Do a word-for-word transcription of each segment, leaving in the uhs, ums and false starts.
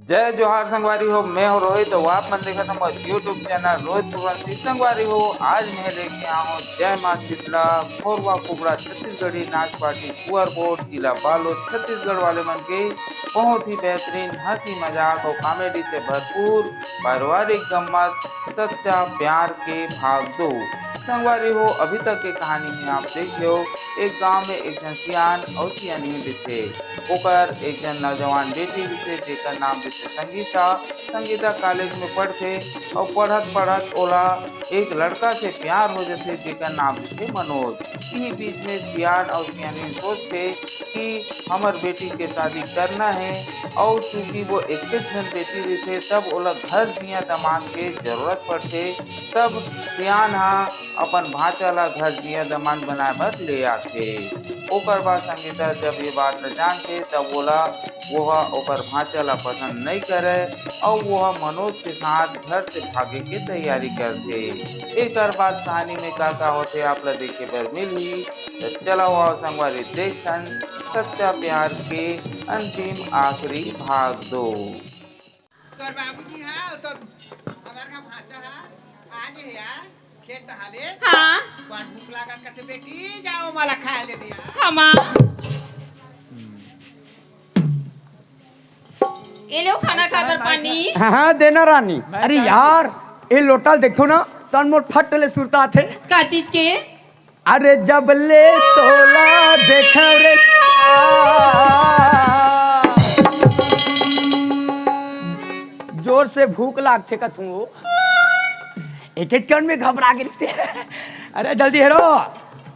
जय जोहार संगवारी हो, मैं हूं रोहित, अउ आप मन देखत हो मोर YouTube चैनल रोहित सुरवंशी। संगवारी हो, आज मैं लेके आया हूं जय मां शीतला, खोरवा कुबड़ा छत्तीसगढ़ी नाच पार्टी सुअरकोट, जिला बालोद, छत्तीसगढ़ वाले मन के बहुत ही बेहतरीन हंसी मजाक और कॉमेडी से भरपूर पारिवारिक गम्मत, सच्चा प्यार के भाग दो। संगवारी हो, अभी तक के कहानी में आप देखे हो, एक गांव में एक झन सियान अउ सियानी रहिथे। ओकर एक झन नौजवान बेटी रहिथे, जेकर नाम रहिथे संगीता। संगीता कॉलेज में पढ़थे अउ पढ़त पढ़त ओला एक लड़का से प्यार हो जथे, जेकर नाम रहिथे मनोज। इही बीच में सियान अउ सियानी सोचथे कि हमर बेटी के शादी करना हे, अउ चूंकि वो एक झन बेटी रहिथे, तब ओला घर जिया दमांद के जरूरत पड़थे। तब सियान ह अपन भांचा ला घर जिया दमांद बनाए बर ले आथे। ओकर बाद संगीता जब ये बात ला जानथे, तब ओला, वो ह ओकर भांचा ला पसंद नई करय, अउ वो ह मनोज के साथ घर से भागे के तैयारी करथे। एकर बाद कहानी में का का होथे, आप ला देखे बर मिलही। त चलो आओ संगवारी, देखथन सच्चा प्यार के अंतिम आखिरी भाग दो। तोर बाबूजी हा, तो हमार का भांचा हा, आगे हे यार, खेत हाले। हाँ। बड़ भूख लागत कथे बेटी, जाओ मला खाए ले दिया। हाँ माँ। ए लो खाना खा बर पानी। हाँ, हाँ, देना रानी। अरे यार, ए लोटा ल देखथो ना, त मोर फट ले सुरता आथे। का चीज के? अरे जब ले तोला देख रे, जोर से भूख लागथे कथू। एक एक कण में घबरा गिस हे। अरे जल्दी हेरो,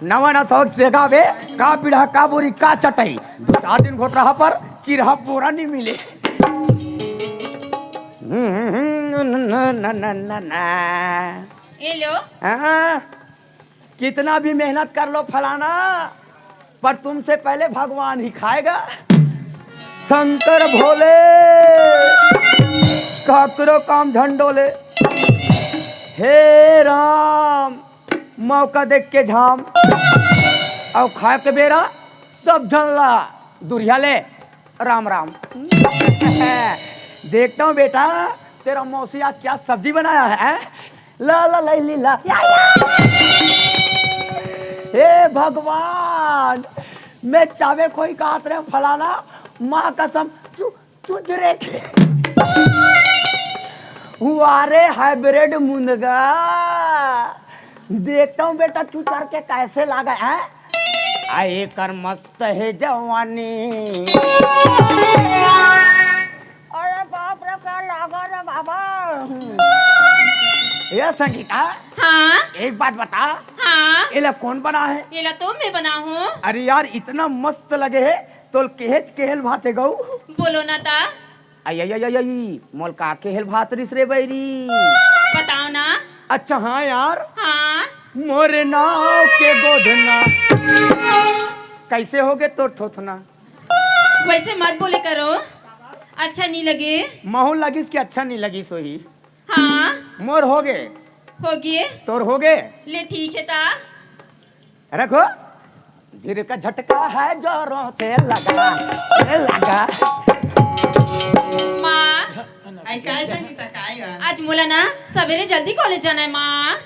नवा ना सौक सेगा बे, का पीढ़ा, का बोरी, का चटई, दू चार दिन घोट रहा पर चिरहा बोरा नहीं मिले। हम्म, हम्म, हम्म, न, न, न, न, न, न। ए लो। हाँ, कितना भी मेहनत कर लो फलाना, पर तुमसे पहले भगवान ही खाएगा। शंकर भोले, काकरो काम झंडोले। हे राम, मौका देख के झाम, अउ खाए के बेरा सब झन ला दुरिहा ले। राम राम। देखता हूँ बेटा, तेरा मौसी आज क्या सब्जी बनाया है? ला ला ला ली ला। या, या। हे भगवान, मैं चावे कोई कात रहे फलाना, माँ कसम, चु-, चुचरे के। हुआ रे हाइब्रिड मुंदगा। देखता हूँ बेटा, चुचर के कैसे लागा है? आ एकर मस्त हे जवानी। अरे बाप रे, का लागा रे बाबा। ए संगीता, हाँ। एक बात बता, हाँ। एला कौन बना है? एला तो मैं बना हूँ। अरे यार, इतना मस्त लगे है, तोल केहेच केहेल भाते गऊ। बोलो ना ता। आई, आई, आई, आई, आई, मोल का केहेल भात रिस रे बैरी। बताओ ना। अच्छा हाँ यार। हाँ। मोरे नाव के गोधना। कैसे होगे तोर थोथना? वैसे मत बोले करो, अच्छा नहीं लगे। महू लगिस कि अच्छा नहीं लगिस होही। हाँ। मोर होगे। होगे। तोर होगे। ले ठीक है ता। रखो। धीर का झटका है जोरों से लगा, से लगा। माँ। आई काय संगीता, काय है? आज मोला ना सवेरे जल्दी कॉलेज जाना है माँ।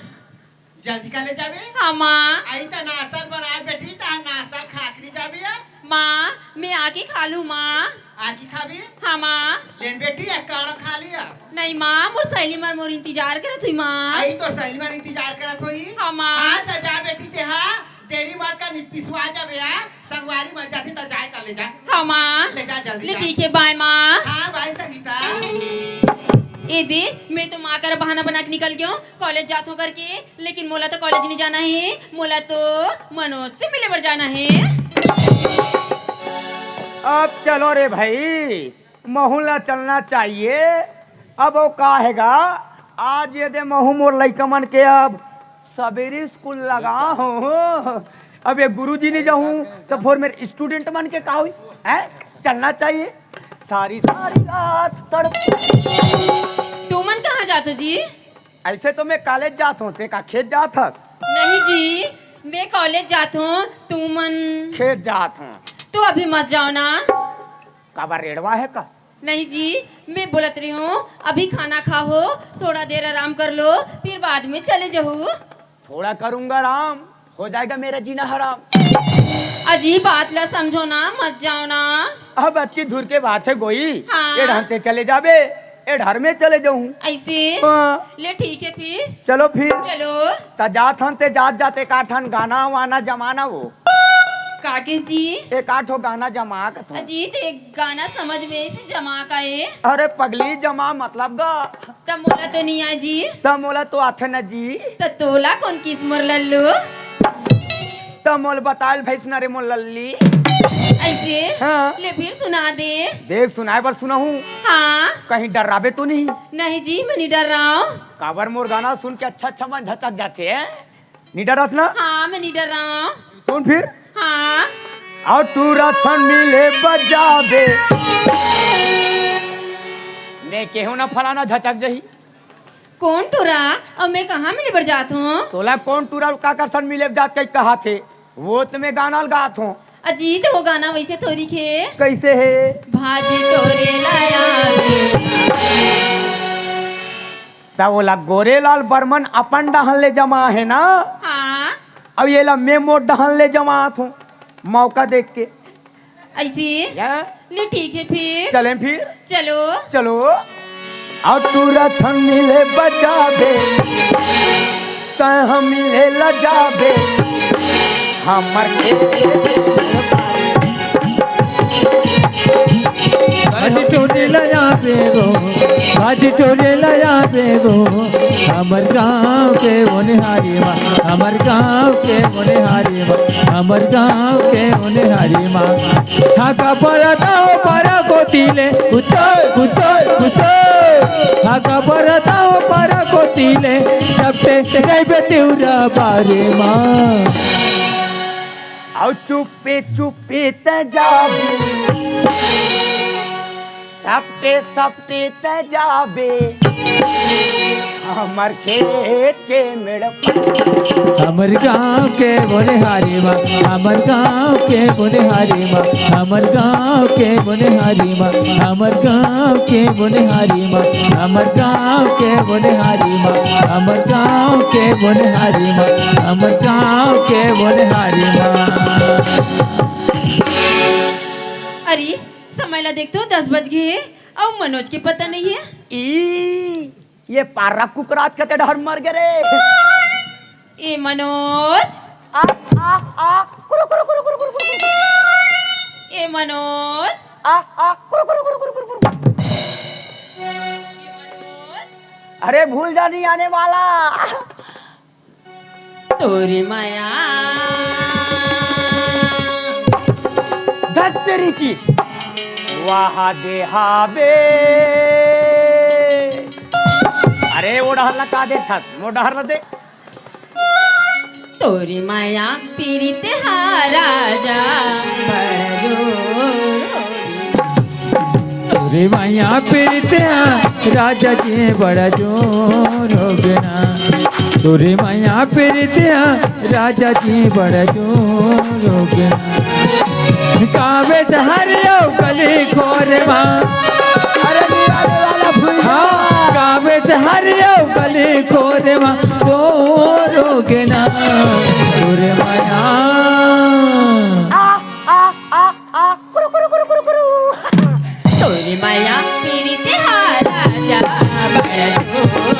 जल्दी कॉलेज जाबे? हाँ माँ। आई त नाश्ता बनाए बेटी, त नाश्ता खा के नहीं जाबे या? माँ, मैं आके खा लूँ माँ। आके खाबे? हाँ माँ। लेन बेटी, एक कारा खा लिया। नहीं माँ, मोर सहेली मन मोर इंतजार करत हुई माँ। आई तोर सहेली मन इंतजार करत होही? हाँ माँ। हाँ, त जा बेटी ते, हाँ, देरी मत कर, नहीं पिसवा जाबे, हाँ, संगवारी मत जाथे, त जाए कर ले जा। हाँ माँ। ले जा, जल्दी ले जा। ठीक है, बाय माँ। हाँ, बाय संगीता। ए दे, मैं तो माँ कर बहाना बना के निकल गयो हूँ, कॉलेज जात हूँ करके, लेकिन मोला तो कॉलेज नहीं जाना है, मोला तो मनोज से मिले बर जाना है। अब चलो रे भाई, महू ला चलना चाहिए। अब वो का हेगा, आज ये दे महू मोर लइका मन के अब सवेरे स्कूल लगा हूँ। अब ये गुरुजी नहीं जाऊँ तो फिर मेरे स्टूडेंट मन के का हुई? हैं? चलना चाहिए। सारी सारी रात तड़प तो जी। ऐसे तो मैं कॉलेज जात हूँ, ते का खेत जात हस? नहीं जी, मैं कॉलेज जात हूँ, तुमन खेत जात हूँ। तो अभी मत जाओ ना। काबर रेड़वा है का? नहीं जी, मैं बोलत रही हूँ, अभी खाना खाओ, थोड़ा देर आराम कर लो, फिर बाद में चले जाओ। थोड़ा करूँगा आराम, हो जाएगा मेरा जीना हराम। अजी, बात ला समझो ना, मत जाओ ना। अब अतकी दूर के बात है गोई। हाँ। ए डहर ते चले जाबे, ए डहर में चले जाऊँ। ऐसे? हाँ। ले ठीक है फिर। चलो फिर। चलो। त जात हन ते जात जात एकाठन गाना वाना जमाना वो। काके जी? एकाठो गाना जमा कथो। अजी, ते गाना समझ में से जमा का है? अरे पगली, जमा मतलब गा। त मोला तो नहीं आय जी। त मोला तो आथे न जी। त तोला कोन किस मोर लल्लू? त मोल बतायल भैस न रे मोर लल्ली। ऐसे? हाँ। ले फिर सुना दे। देख, सुनाए बर सुनाहूँ। हाँ। कहीं डर्राबे तो नहीं? नहीं जी, मैं नहीं डर्रांव। काबर मोर गाना सुन के अच्छा अच्छा मन झचक जाथे। नहीं डरस ना? हाँ, मैं नहीं डर्रांव। सुन फिर। हाँ। अउ टूरा सन मिले बजाबे। मैं केहू ना फलाना झचक जही। कोन टूरा? अउ मैं कहाँ मिले बर जात हूँ? तोला कोन टूरा काकर सन मिले जात कही कहाथे? वो तो मैं गाना ल गात हूँ। अजी, त वो गाना वैसे थोड़ी खे। कैसे है? भाजी टोरे लाया रे। त ओला गोरेलाल बर्मन अपन डहन ले जमा है ना? हाँ। अउ एला मैं मोर डहन ले जमात हूँ, मौका देख के। ऐसे? या? ले ठीक है फिर। चलें फिर? चलो। चलो। अउ टूरा सन मिले बजाबे, तैं ह मिले लजाबे, हमर के आज टोरे लया बेगो, आज टोरे लया बेगो, हमर गाँव के ओनहारी माँ, हमर गाँव के ओनहारी माँ, हमर गाँव के ओनहारी माँ। हाँ का परत हो पर कोती ले, कुचो, कुचो, कुचो। हाँ का परत हो पर कोती ले, सबके रहिबे तिउरा बारी माँ। अउ चुप्पे चुप्पे तैं जाबे, सपटे सपटे तैं जाबे, हमर खेत के मेड़ पर। हमर गाँव के बोनिहारी माँ, हमर गाँव के बोनिहारी माँ, हमर गाँव के बोनिहारी माँ, हमर गाँव के बोनिहारी माँ, हमर गाँव के बोनिहारी माँ, हमर गाँव के बोनिहारी माँ, हमर गाँव के बोनिहारी माँ। अरे, समय ला देख तो, दस बज गे हे, अउ मनोज के पता नहीं है। ई, ये पारा कुकराज कते डहर मर गे रे। ए मनोज। आ, आ, आ, कुरु, कुरु, कुरु। ए मनोज। आ, आ, कुरु, कुरु। ए मनोज। अरे भूल जा नहीं आने वाला। तोरी माया। धत्तरी की। वाह देहाबे। अरे वो डहर ला का देखथस, वो डहर ला दे। तोरी माया पीरित हा राजा बड़ा जोर होगे। तोरी माया पीरित हा राजा जी बड़ा जोर होगे ना। तोरी माया पीरित हा राजा जी बड़ा जोर होगे ना। कावे हरियो कली खोरे माँ। अरे निराले वाला फूल। हाँ, कावे हरियो कली खोरे माँ। जोर होगे ना। तोरी माया। आ, आ, आ, आ, कुरु, कुरु, कुरु, कुरु, कुरु। तोरी माया पीरित हा राजा बड़ा जोर।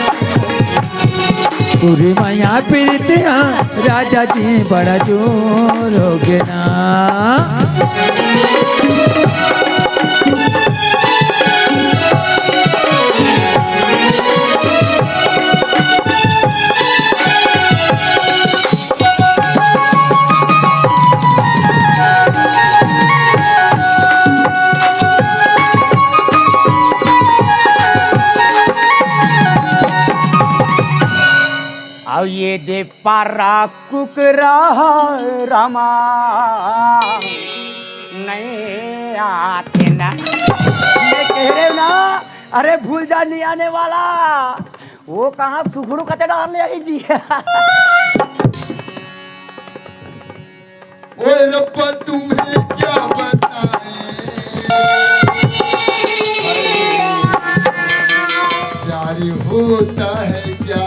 तोरी माया पीरित हा राजा जी बड़ा जोर होगे ना। अउ ये दे पारा कुकरा रामा नहीं आते ना। ये कह रहे हो ना, अरे भूल जा नहीं आने वाला। वो कहाँ सुखड़ू कते डाल ले आई जी। ओए रब्बा तुम्हें क्या बताएं, प्यार होता है क्या?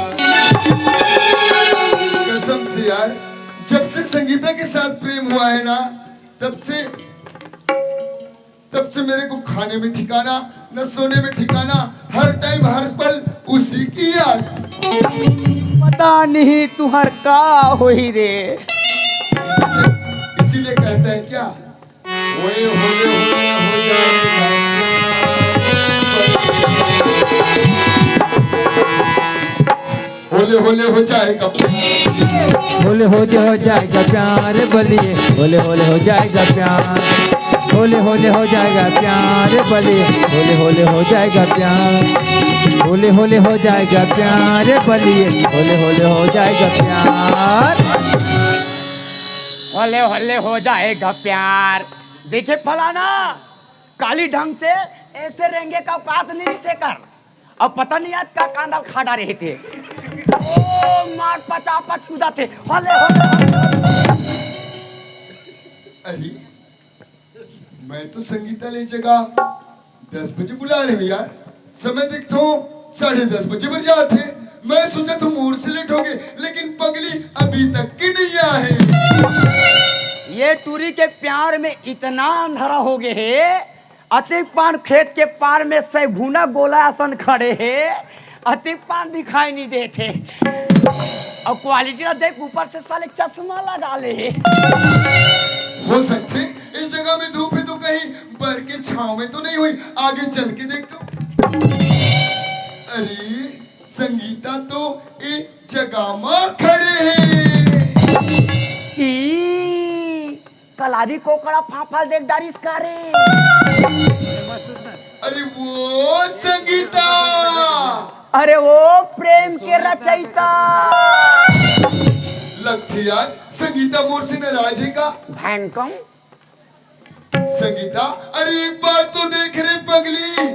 कसम से यार, जब से संगीता के साथ प्रेम हुआ है ना, तब से तब से मेरे को खाने में ठिकाना, न सोने में ठिकाना, हर टाइम हर पल उसी की याद। पता नहीं तुहर का होही रे। इसीलिए इसीलिए कहते हैं क्या, ओए होले होले हो जाएगा, होले होले हो जाएगा। होले हो जो हो जाएगा प्यार बलिए, होले होले हो जाएगा प्यार, होले होले हो जाएगा प्यार बलिए, होले होले हो जाएगा प्यार, होले होले हो जाएगा प्यार बलिए, होले होले हो जाएगा प्यार। होले होले हो जाएगा प्यार। देखे फलाना, काली ढंग से ऐसे रेंगे का औकात नहीं से कर। अब पता नहीं आज का कांदा खा डारे हे ते। ओ मार पचापच कूदा थे। होले होले होले। अरे, मैं तो संगीता ले जगह दस बजे बुला रहे हूँ यार। समय देखता हूँ, साढ़े दस बजे बर जात हे। मैं सोचा था मोर से लेट हो गए, लेकिन पगली अभी तक की नहीं आए। ये टूरी के प्यार में इतना अंधारा हो गए हे, अतिक पान खेत के पार में सैगुना गोला असन खड़े हे, अतिक पान दिखाई नहीं देते। और क्वालिटी ला देख, ऊपर से साले चश्मा लगा ले हे। हो सकते इस जगह में धूप है तो कहीं बर के छाव में तो नहीं हुई, आगे चल के देखता हूँ। अरे संगीता तो ए जगह में खड़े हैं। ई, कलारी कोकड़ा फाफल देख डारिस का रे। अरे वो संगीता। अरे वो प्रेम के रचयिता। लगथे यार संगीता मोर से नाराज हे का? भैंकम। संगीता, अरे एक बार तो देख रे पगली।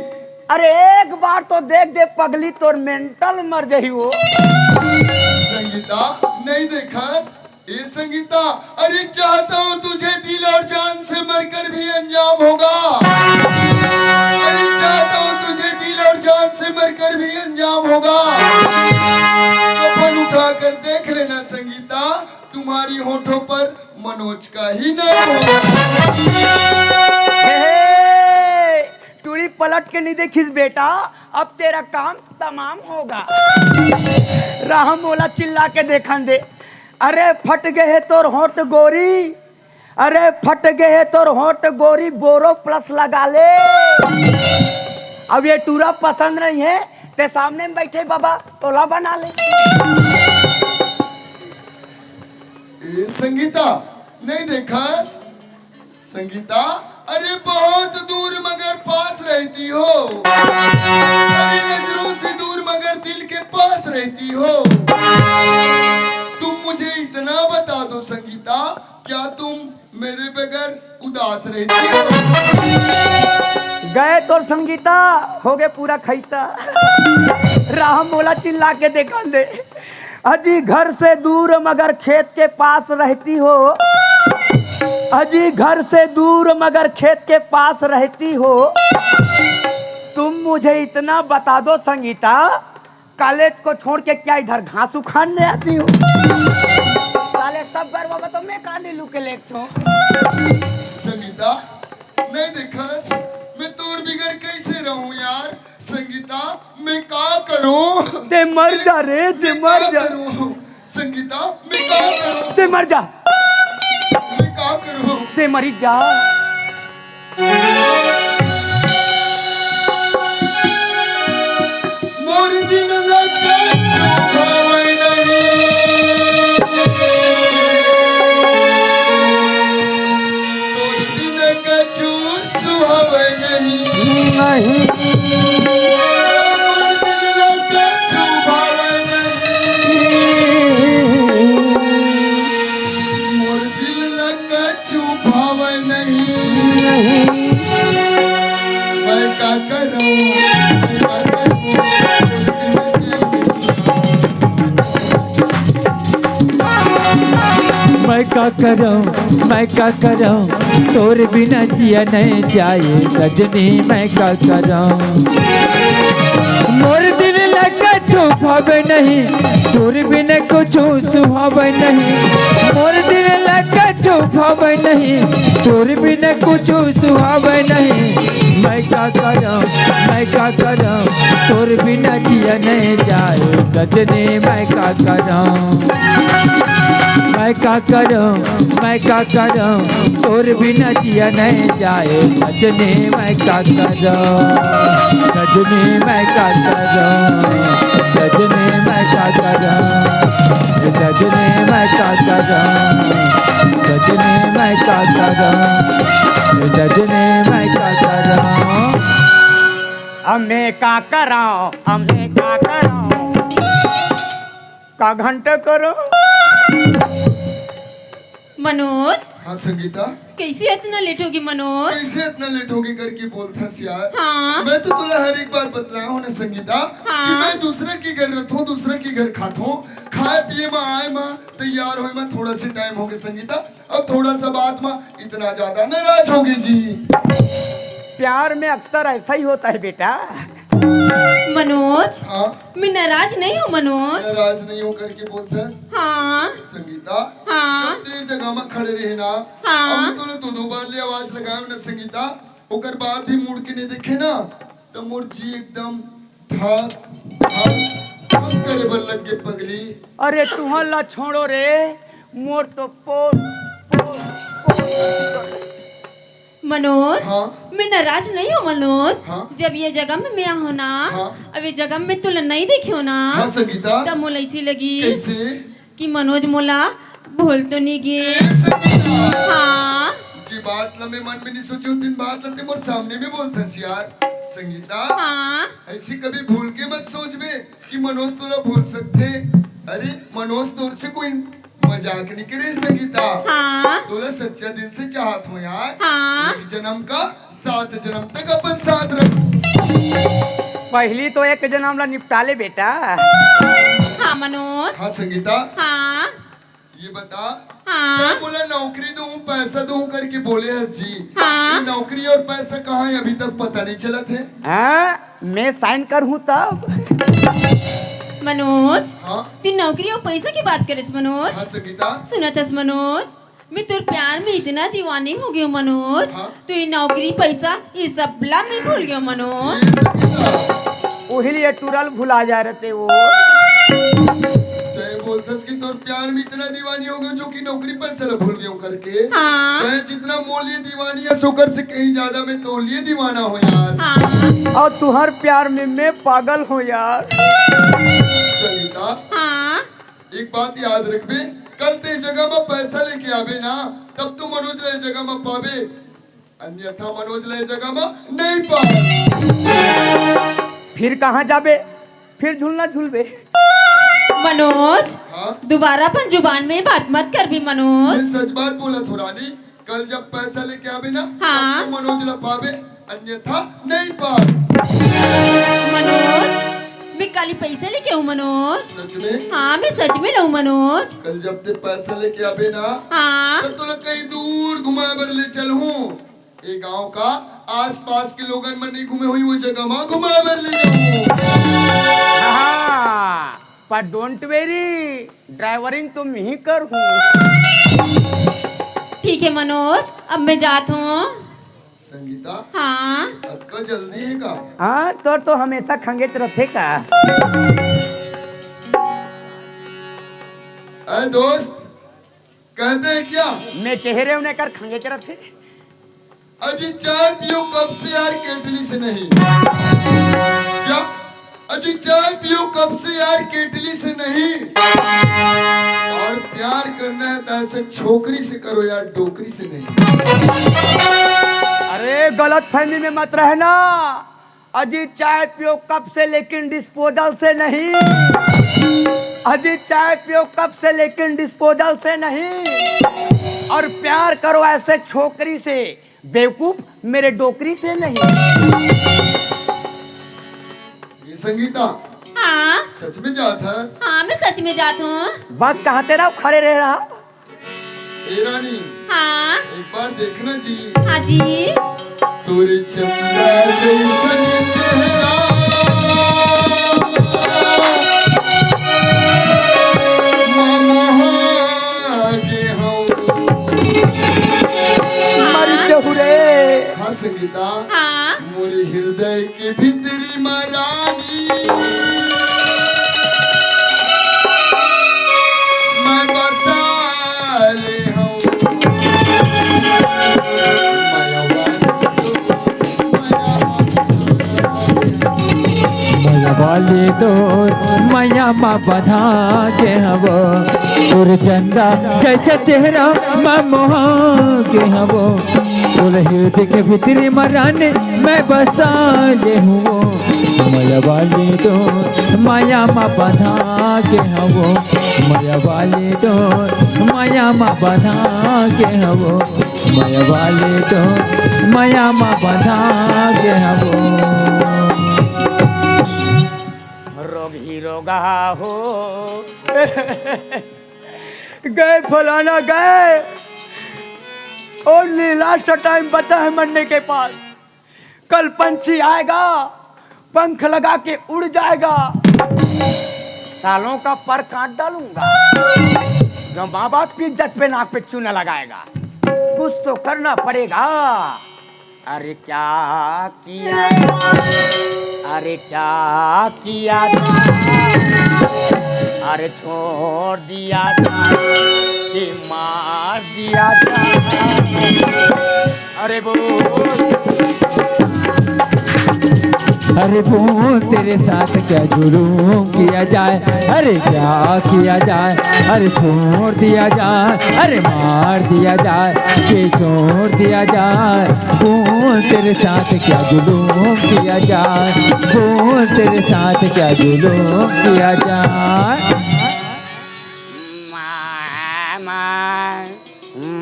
अरे एक बार तो देख दे पगली, तोर मेंटल मर जही वो। संगीता, नहीं देखस? ए संगीता, अरे चाहता हूँ तुझे दिल और जान से मरकर भी अंजाम होगा। अरे चाहता हूँ तुझे दिल और जान से मरकर भी अंजाम होगा। कफन उठाकर देख लेना संगीता, तुम्हारी होठों पर मनोज का ही नाम होगा। हे, हे, टूरी पलट के नहीं देखिस बेटा, अब तेरा काम तमाम होगा। राह मोला चिल्ला के देखन दे। अरे फट गए हे तोर होंठ गोरी, अरे फट गए हे तोर होंठ गोरी, बोरो प्लस लगा ले। अब ये टूरा पसंद नहीं है, ते सामने में बैठे बाबा तोला बना ले। ए संगीता, नहीं देखस? संगीता, अरे बहुत दूर मगर पास रहती हो। अरे नजरों से दूर मगर दिल के पास रहती हो। तुम मुझे इतना बता दो संगीता, क्या तुम मेरे बगैर उदास रहती हो? गए तोर संगीता, हो गए पूरा खैता। राह मोला चिल्ला के देखन दे। अजी घर से दूर मगर खेत के पास रहती हो, अजी घर से दूर मगर खेत के पास रहती हो, तुम मुझे इतना बता दो संगीता, कॉलेज को छोड़ के क्या इधर घास उखाड़ने आती हो? साले सब गरवा तो मैं कांदी लू के लेक छो। संगीता, नहीं देखस, मैं तोर बिगर कैसे रहूं यार? संगीता, मैं का करूं? ते मर जा रे, ते मैं मर का जा। करूं? संगीता, मैं का करूं? ते मर जा। मैं का करूं? ते मरी जा। मोर दिल ला कछु भावे नहीं। तोर बिन कछु सुहावे नहीं। नहीं। मोर दिल ला कछु भावे नहीं। मोर दिल ला कछु भावे नहीं। नहीं। मैं का करूं? मैं का करूं? का करंव, मैं का करंव, तोर बिना जिया नइ जाय सजनी, मैं का करंव। मोर दिल ला कछु भावय नहीं, तोर बिना कुछु सुहावय नहीं। मोर दिल ला कछु भावय नहीं, तोर बिना कुछु सुहावय नहीं। मैं का करंव, मैं का करंव, तोर बिना जिया नइ जाय सजनी, मैं का करंव। मैं का करंव, मैं का करंव, तोर बिना जिया नइ जाय सजनी, मैं का करंव। सजनी, मैं का करंव, सजनी, मैं का करंव, सजनी, मैं का करंव, सजनी, मैं का करंव, सजनी, मैं का करंव। अब मैं का करंव, अब मैं का करंव, का घंटा करंव। मनोज, हाँ संगीता। कइसे अतना लेट होगे मनोज? कइसे अतना लेट होगे करके बोलथस यार? हाँ। मैं तो तोला हर एक बात बतलाय हंव ना संगीता, हाँ। कि मैं दूसरा के घर रथंव, दूसरा के घर खाथंव, खाय पिये म आय म तैयार होय म थोड़ा से टाइम होगे संगीता, अउ थोड़ा सा बात म इतना ज्यादा नाराज होगे जी। प्यार में अक्सर ऐसा ही होता है बेटा। मनोज, हाँ। मैं नाराज नहीं हूँ मनोज। नाराज नहीं हूँ करके बोलथस? हाँ। संगीता, हाँ। जब तैं ए जगह म खड़े रहे ना, हाँ। अभी तोला दो दो बार ले आवाज लगाय हंव ना संगीता, ओकर बाद भी मुड़ के नइ देखे ना, त मोर जी एकदम धक धक धक करे बर लग गे पगली। अरे तुंहर ला छोड़ो रे, मोर तो पोर, पोर, पोर। मनोज, हाँ। मैं नाराज नहीं हूँ मनोज। हाँ। जब ए जगह म मैं आय हंव ना, हाँ। अब ए जगह म मैं तोला नहीं देखे हंव ना, हाँ संगीता। तब मोला अइसे लगिस, कइसे? कि मनोज मोला भूल तो नहीं गे। ए संगीता। हाँ। जे बात ला मैं मन में नहीं सोचे हंव, तेन बात ला तैं मोर सामने में बोलथस यार। संगीता। हाँ। अइसे कभी भूल के मत सोचबे कि मनोज तोला भूल सकथे। अरे मनोज तोर से कोई मजाक नहीं करे संगीता। हाँ। तोला सच्चा दिल से चाहत हंव यार। हाँ। एक जनम का सात जनम तक अपन साथ रख। पहिली तो एक जनम ला निपटा ले बेटा। हाँ मनोज। हाँ संगीता। हाँ। ये बता, हाँ। तैं मोला नौकरी दूं, पैसा दूं करके बोले हस जी। हाँ। ये नौकरी अउ पैसा कहाँ हे, अभी तक पता नहीं चलत हे। हाँ, मैं साइन करहूँ तब। मनोज, हाँ। तैं नौकरी अउ पैसा के बात करेस मनोज। हाँ संगीता। सुनत हस मनोज, मैं तोर प्यार में इतना दीवानी हो गे हंव मनोज। हाँ। तो ये नौकरी, पैसा, ये सब ला मैं भूल गे हंव मनोज। ये सब क्या? उही लिए टुरा ल भुला जाय रथे वो। तैं बोलथस कि तोर प्यार में इतना दीवानी हो गे हंव जो कि नौकरी पैसा ला भूल गे हंव करके। हाँ। तैं जितना मोर लिए दीवानी हस ओकर से कहीं ज्यादा मैं तोर लिए दीवाना हंव यार। हाँ। अउ तुंहर प्यार में मैं पागल हंव यार। संगीता। हाँ। एक बात याद रखबे, कल तैं ए जगह म पैसा लेके आबे ना, तब तो मनोज ला ए जगह म पाबे, अन्यथा मनोज ला ए जगह म नहीं पाबे। फिर कहाँ जाबे? फिर झूलना झूलबे। मनोज, हाँ? दोबारा अपन जुबान में बात मत करबे मनोज। मैं सच बात बोलत हंव रानी, कल जब पैसा लेके आबे ना, हाँ। तब तो मनोज ला पाबे, अन्यथा नहीं पास। मनोज, मैं काली पैसा लेके आहूं मनोज। सच में? हाँ, मैं सच में लाहूं मनोज। कल जब तैं पैसा लेके आबे ना, हाँ। तब तोला कहीं दूर घुमाय बर ले चलहूं। ए गांव का आसपास के लोगन मन नहीं घूमे होही, वो जगह म घुमाय बर ले जाहूं। हाँ, पर don't worry, driving तो मैं ही करहूं। ठीक हे मनोज, अब मैं जात हंव। संगीता, हाँ। अतका जल्दी हे का? हाँ, तोर तो हमेशा खंगेच रथे का। अरे दोस्त, कहते हैं क्या? मैं कहे रहेंव ना, एकर खंगेच रथे। अजी चाय पियो कप से यार, केटली से नहीं। क्या? अजी चाय पियो कप से यार, केटली से नहीं। और प्यार करना है तो ऐसे छोकरी से करो यार, डोकरी से नहीं। अरे गलतफहमी में मत रहना। अजी चाय पियो कप से लेकिन disposal से नहीं। अजी चाय पियो कप से लेकिन disposal से नहीं। और प्यार करो ऐसे छोकरी से, बेवकूफ मेरे डोकरी से नहीं। ये संगीता, हाँ। सच में जात हस? हाँ, मैं सच में जात हंव। बस कहते रहो, खड़े रहे रहो। ए रानी, हाँ। एक बार देखना जी। हाँ जी। तोरे चंदा जैसन चेहरा मा मोहा गे हूँ। मर जहू रे। हाँ संगीता। हाँ। मोरे हृदय के भीतरी मा रानी मैं बसा ले हूँ। मया वाली तोर मया मा बंधा के हवो, तोर चंदा जैसे चेहरा मा मोहा के हवो, तोर हृदय के भीतरी मा रानी मैं बसा ले हूँ। मया वाली तोर मया मा बंधा के हवो, मया वाली तोर मया मा बंधा के हवो, मया वाली तोर मया मा बंधा के हवो। रोगही रोगहा हो। गए फलाना गए, only last time बचा है मरने के पास। कल पंछी आएगा, पंख लगा के उड़ जाएगा, सालों का पर काट डालूंगा। जो माँ बाप की इज्जत पे नाक पे चूना लगाएगा, कुछ तो करना पड़ेगा। अरे क्या किया, अरे क्या किया जाए, अरे छोड़ दिया जाए कि मार दिया जाए। अरे बोल। अरे बोल तेरे साथ क्या जुलूम किया जाए, अरे क्या किया जाए, अरे छोड़ दिया जाए, अरे मार दिया जाए, कि छोड़ दिया जाए। बोल तेरे साथ क्या जुलूम किया जाए, बोल तेरे साथ क्या जुलूम किया जाए।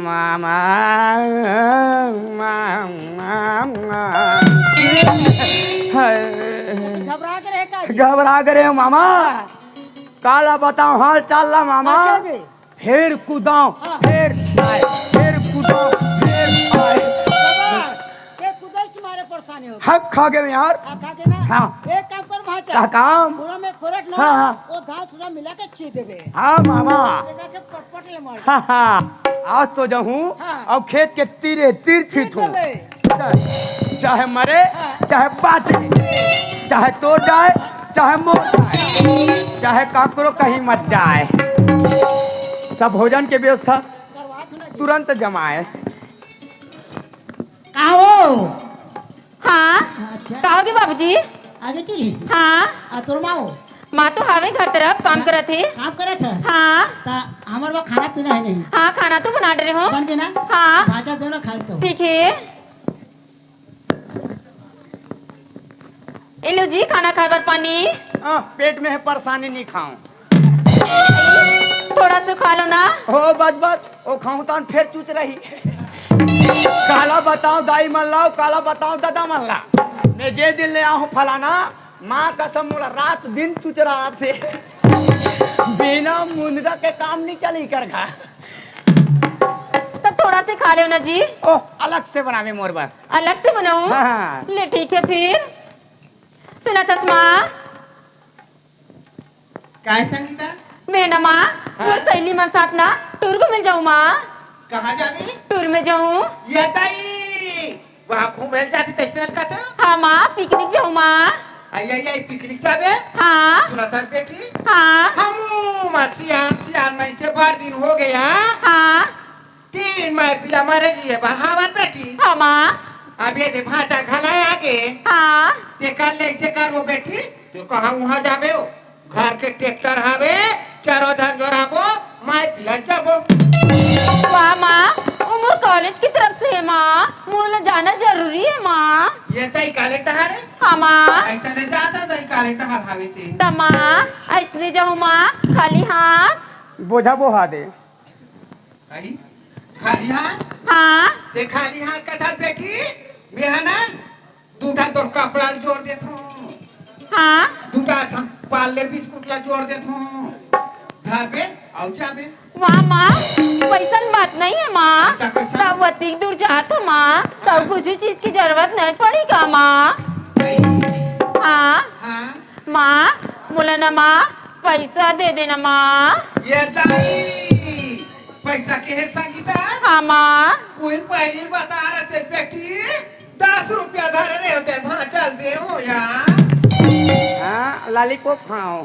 मामा, मामा, मामा। हाय। घबरा के रहे का जी? घबरा के रहे मामा। काला बताओ हाल चाल ला मामा। अच्छा जी। फेर कुदाओ, हाँ। फेर आए, फेर कुदाओ, फेर आए। बाबा, ये कुदाई के मारे परेशानी हो गई। हक खा गए यार। हक खा गए ना? हाँ। एक काम कर वहाँ चल। का काम? पूरा में खोरट ना, हाँ, हाँ। वो घास उरा मिला के छीट देबे। हाँ मामा। देखा से पटपट ले मार। हाँ, हाँ। आज तो जाऊँ हाँ। अब खेत के तीरे तीर छीटूँ। छीट देबे। चाहे मरे, हाँ। चाहे बाँचे, चाहे तोर जाए, चाहे मोर जाए, चाहे काकरो कहीं मत जाए। सब भोजन के व्यवस्था तुरंत जमाए। का हो? हाँ। अच्छा। का होगे बाबूजी? आगे टूरी। हाँ। आ तोर माँ हो? माँ तो हावे घर तरफ काम हाँ, करत हे। काम करत हे? हाँ। ता हमर बर खाना पीना है नहीं? हाँ, खाना तो बना डरे हों। बन देना? हाँ। भाजा देना खा लेते हो। ठीक है। ए लो जी, खाना खाए बर पानी। आ, पेट में है परेशानी, नहीं खाऊं। थोड़ा सा खा लो ना। हो बस बस, वो खाऊं तो फेर चुच रही। काला बताओ दाई मन ला, काला बताओ दादा मन ला। मैं जे दिन ले आहूं फलाना, माँ कसम मोला रात दिन चुच रहा थे। बिना मुंदरा के काम नहीं चली कर घा। तब थोड़ा से खा लो ना जी। ओह, अलग से बनावे मोर बर। अलग से बनाऊं? हाँ। ले ठीक है फिर। सुना चश्मा। काय संगीता? मैं ना माँ, हाँ? मोर सहेली मन साथ ना टूर घूमे जाऊँ माँ। कहाँ जाबे? टूर में जाऊँ। ये ताई, वहाँ घूमे जाती तैसे लगता था? हाँ माँ, पिकनिक जाऊँ माँ। आई, आई, आई, पिकनिक जाबे? हाँ। सुना था बेटी? हाँ। हम माँ सियान, सियान में से बार दिन हो गया। हाँ। तीन माय पिला मरे जी, ये बहावत बेटी। हाँ माँ। अब ये दे भांचा घला आगे। हाँ। ते कर ले इसे कर वो बेटी, तो कहाँ वहाँ जाबे हो? घर के ट्रैक्टर हावे, चारों धन जोराबो, माय पिला जाबो। वाह माँ, वो मोर कॉलेज की तरफ से है माँ, मोला जाना जरूरी है माँ। ये तई कॉलेज टहर है? हाँ माँ। ऐसा ले जाता तई कॉलेज टहर हावे ते। त माँ, ऐसने जाऊँ माँ, खाली हाथ। बोझा बोहा दे। आई? खाली हाथ? हाँ। ते खाली हाथ कथा बेटी, मैं है ना, दूठा तोर कपड़ा ल जोड़ देत हूँ। हाँ। दूठा अच्छा पार्ले बिस्कुट ला जोड़ देत हूँ। धरबे, आउ जाबे। वाह माँ, वइसन बात नहीं हे माँ। त कइसन? तब अतिक दूर जात हो माँ, तब हाँ। कुछ चीज के जरूरत नहीं पड़ी का माँ? नहीं। हाँ। हाँ। माँ, मोला ना माँ, पैसा दे देना माँ। ये दाई, पैसा के हे संगीता? हाँ माँ। उन पहली बता रहे थे बेटी, दस रुपया धरे रहे होते, भांचल दे हो यार। हाँ, लॉलीपॉप खाओ।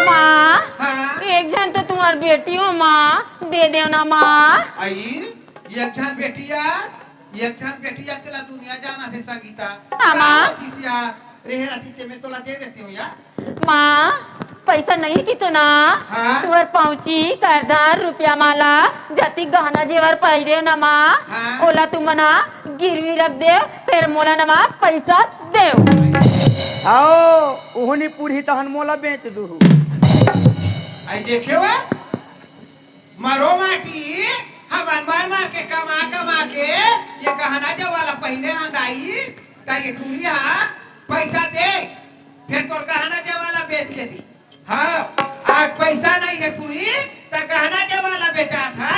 माँ, हाँ? एक झन तो तुम्हार बेटी हो माँ, दे देव ना माँ। आई, एक झन बेटी यार, एक झन बेटी यार, तेला दुनिया जाना थे संगीता। हाँ, माँ। का होतिस यार, रेहे रहती ते में तोला दे देते हो यार। माँ, पैसा नहीं कि तो ना, हाँ? तुम्हार पाउची, करधन, रुपया माला, जतिक गहना जेवर पहिरे हो ना माँ, हाँ? ओला तुमन गिरवी रख देव, फेर मोला ना माँ पैसा देव। आओ, उहनी पूरी तहन मोला बेच दूहू। आई देखे हो, मरो माटी, हमन मर मर के कमा कमा के ये गहना जेवर ला पहिने हन दाई, त ये टूरी हा पैसा दे, फेर तोर गहना जेवर ला बेच के दी। हाँ, आज पैसा नहीं हे टूरी, त गहना जेवर ला बेचात हा,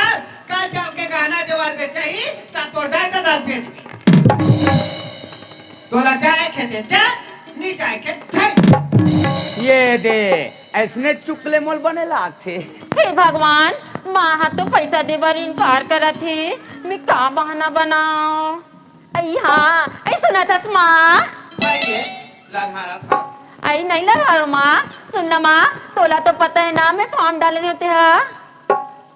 कल चल के गहना जेवर बेचही, त तोर दाई ददा बेचबे। तोला जाए के हे ते जा, नी जाए के हे ते। ये दे, अइसने चुकले मोल बने लागथे। हे भगवान, माँ हा तो पैसा दे बर इनकार करत हे, मैं का बहाना बनाओ? अई हाँ, अई सुनत हस माँ? अई रे, ललहारत हस। अई नहीं ललहारो माँ, सुन ना माँ, तोला तो पता हे ना मैं फॉर्म डाले होते हा।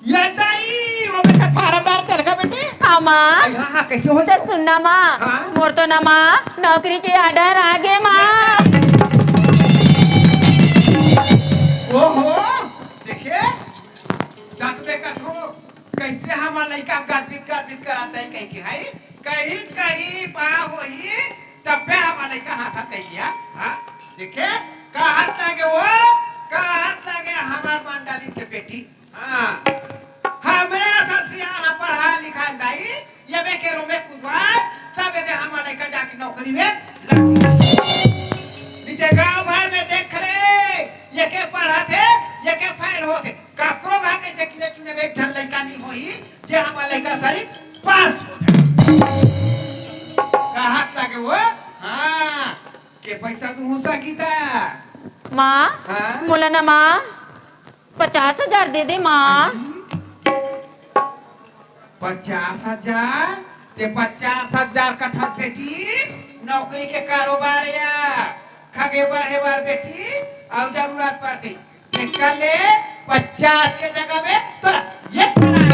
ये दाई, वो बेटा फार्म डाल के लगा बेटी। हाँ माँ। अई हाँ, हाँ, कइसे हो तो जाए? सुन ना माँ, हाँ? मोर तो ना माँ, नौकरी के ऑर्डर आ गे माँ। ओहो, देखे, दस में कठो, कइसे हमर लइका गदबित गदबित करत हे कहि के, हई? कहीं कहीं बा होही, तब्बे हमर लइका हंसत कहि के, हाँ? देखे, कहत लागे वो, कहत लागे हमर मंडली के बेटी। हाँ, हमरे असन सियान पढ़ा लिखा दाई, ये बे के रोमे कुदवा, तब ये दे हमर लइका जाके नौकरी में लग गई। बीते गांव भर में देख ले, ये के पढ़त हे, ये के फेल होत हे। काकरो घर के जे किने चुने में एक झन लइका नहीं होही, जे हमर लइका सरीक पास हो जाए। कहत लागे वो, हाँ, के पैसा तू हो सकिता। माँ, हाँ? मोला ना माँ, पचास हजार दे दे माँ। पचास हजार? ते पचास हजार कथस बेटी, नौकरी के कारोबार या खगे बढ़े बर बेटी, अउ जरूरत पड़थे। ते कर ले, पचास के जगह में तोला एक करोड़।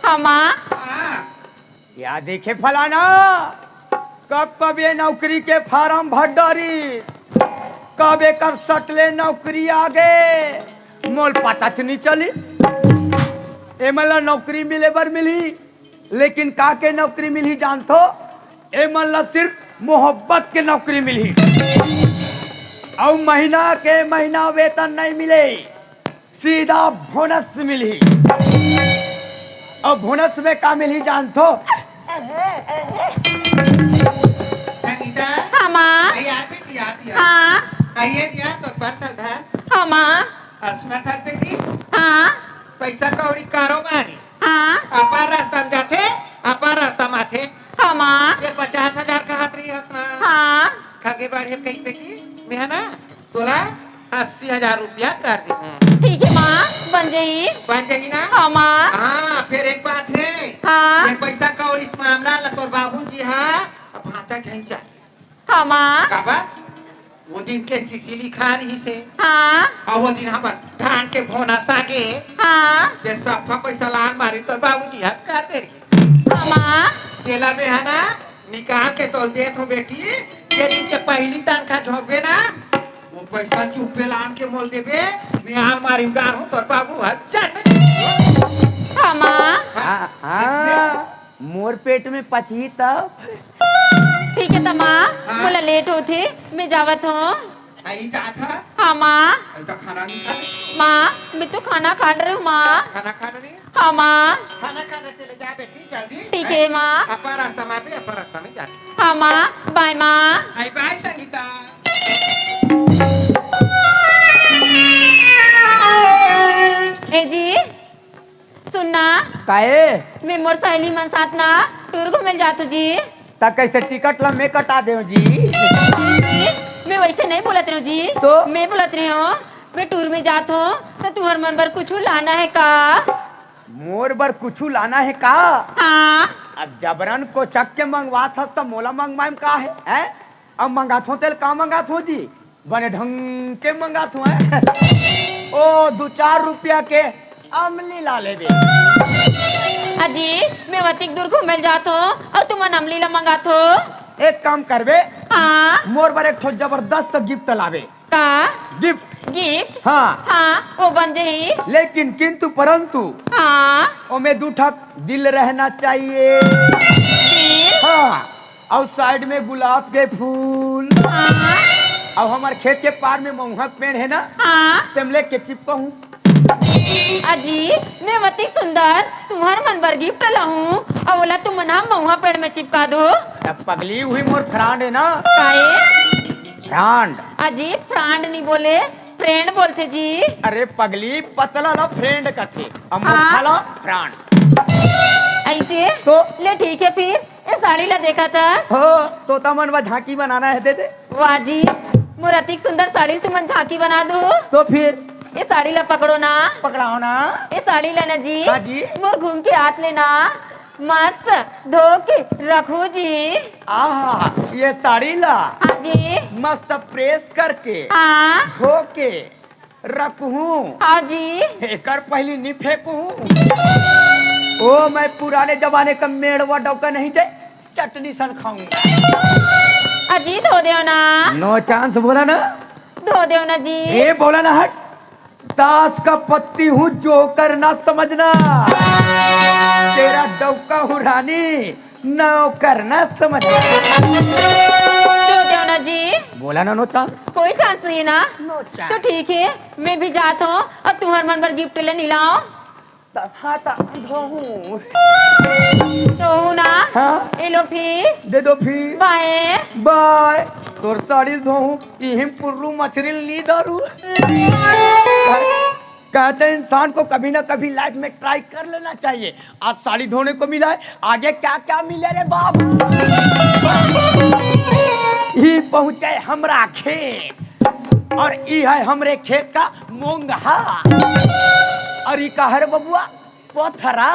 हाँ माँ। हाँ। या देखे फलाना, कब कब ये नौकरी के फार्म भर डारी, कब एकर सटले नौकरी आ गे, मोल पता च नहीं चली। एमन ला नौकरी मिले बर मिलही, लेकिन का के नौकरी मिलही जानथो? एमन ला सिर्फ मोहब्बत के नौकरी मिलही। अउ महीना के महीना वेतन नहीं मिले। सीधा बोनस मिलही। अउ बोनस में का मिलही जानथो? संगीता। हाँ, माँ। अरे यार बेटी, याद, याद। हाँ। आइए जी, यार, तो पर्स धर। हाँ, माँ। आ, सुनत हस बेटी? हाँ। पैसा कौड़ी कारोबारी। हाँ। अपार रास्ता में जाथे, अपार रास्ता में आथे। हाँ, माँ। ये पचास हजार कहत रहिस ना। हाँ। खगे बाढ़े कही बेटी, मैं है ना, तोला अस्सी हजार रुपया कर दे। ठीक है माँ, बन जाही। बन जाही ना? हाँ माँ। हाँ, फिर एक बात है। हाँ। ये पैसा कौड़ी के मामला ला तोर बाबूजी हा भांचा झैंचा। हाँ माँ। काबर? वो दिन के सीसी लिखा रहिसे। हाँ। अउ वो दिन हमर धान के भोना सागे। हाँ। ते सफा पैसा लान मारी तोर बाबूजी हा कर दे रहिस। हाँ माँ। तेला में है ना, निकाल के तोल देत हो बेटी, ये दिन के पहली तनखा झोंकबे ना, वो पैसा चुप्पे लान के मोल देबे, मैं आन मारी उडार हूँ, तोर बाबू हा चल। हाँ माँ। हाँ, हाँ, मोर पेट में पचही तब। ठीक है त माँ, हाँ। मोला लेट होथे, मैं जावत हूँ। आई जात हा? हाँ माँ। अभी तो खाना नहीं खा। माँ, मैं तो खाना खा रही हूँ माँ। खाना खा रही? हाँ माँ। खाना खाने के लिए जा बेटी, जल्दी। ठीक है माँ। अपा रास्ता में भी, अपा रास्ता में जा। हाँ माँ, बाय माँ। आई बाय संगीता। आए। मैं मोर सहेली मन साथ ना टूर घूमे ल जात हूँ जी। त कैसे टिकट ला मैं कटा देव जी? जी, मैं वैसे नहीं बोलत रहे हूँ जी। तो? मैं बोलत रहे हूँ, मैं टूर में जात हूँ, तो तुम्हर मन बर कुछ लाना है का? मोर बर कुछ लाना है का? हाँ। अब जबरन कोचक के मंगवात हस त मोला मंगवाए म का है, हैं? अब मंगात हो तेल का मंगात हो जी? बने ढंग के मंगात हो, हैं? ओ, दू चार रुपया के अमली ला लेबे। अजी, मैं वतिक दूर घूमे ल जात हो, अउ तुमन अमली ला मंगात हो। एक काम करबे, हाँ। मोर बर एक ठो जबरदस्त गिफ्ट लाबे। का? गिफ्ट। गिफ्ट? हाँ। हाँ, वो बन जाही। लेकिन किंतु परंतु, हाँ। ओमे दू ठक दिल रहना चाहिए। दिल? हाँ। अउ साइड में गुलाब के फूल। हाँ। अउ हमर खेत के पार में महुआ के पेड़ है ना, हाँ। तेम लेके चिपकाहूँ। अजी, मैं वतिक सुंदर तुम्हर मन बर गिफ्ट लाहूँ, अउ ओला तुमन ह महुआ पेड़ में चिपका दो। अब पगली हुई मोर फ्रांड है ना। काहे? फ्रांड। अजी, फ्रांड नहीं बोले, फ्रेंड बोलथे जी। अरे पगली, पतला ला फ्रेंड कथे, अउ हाँ। मोटा ला फ्रांड। ऐसे? तो? ले ठीक है फिर, ये साड़ी ला देखा था। हो, तोता मन बर झांकी बनाना है, दे दे। वाह जी, मोर अतिक सुंदर साड़ी ल तुमन झांकी बना दो। तो फिर? ये साड़ी ला पकड़ो ना। पकड़ाओ ना। ये साड़ी ला ना जी, हाँ जी। मोर घूम के हाथ लेना, मस्त धो के रखो जी। आहा, ये साड़ी ला हाँ जी। मस्त प्रेस करके हाँ। धो के रखहूँ। हाँ जी। एकर पहली नी फेंकहूँ। ओ, मैं पुराने जमाने का मेड़वा डौका नहीं दे, चटनी सन खाऊंगा। अजी, धो देव ना। नो चांस बोला ना। धो देव ना जी। ए, बोला ना, हट। ताश का पत्ती हूँ, जोकर ना समझना। तेरा डौका हूँ रानी, नौकर ना समझना। धो देव ना जी। बोला ना, नो चांस। कोई चांस नहीं है ना? नो चांस। तो ठीक है, मैं भी जात हूँ, अब तुम्हार मन बर गिफ्ट ले नी लाओ। त-, हाँ, त-, धोहूँ। धोहूँ ना? हाँ। ए लो फी। दे दो फी। बाय। बाय। तोर साड़ी धोहूँ, इहिम पुर्रू मछरी नी धरू। कहते हैं, इंसान को कभी ना कभी लाइफ में ट्राई कर लेना चाहिए। आज साड़ी धोने को मिला है, आगे क्या क्या मिले रे बाप। ई पहुंच गए हमरा खेत, और ई है हमरे खेत का मोंगहा, और ई का है रे बबुआ, पथरा,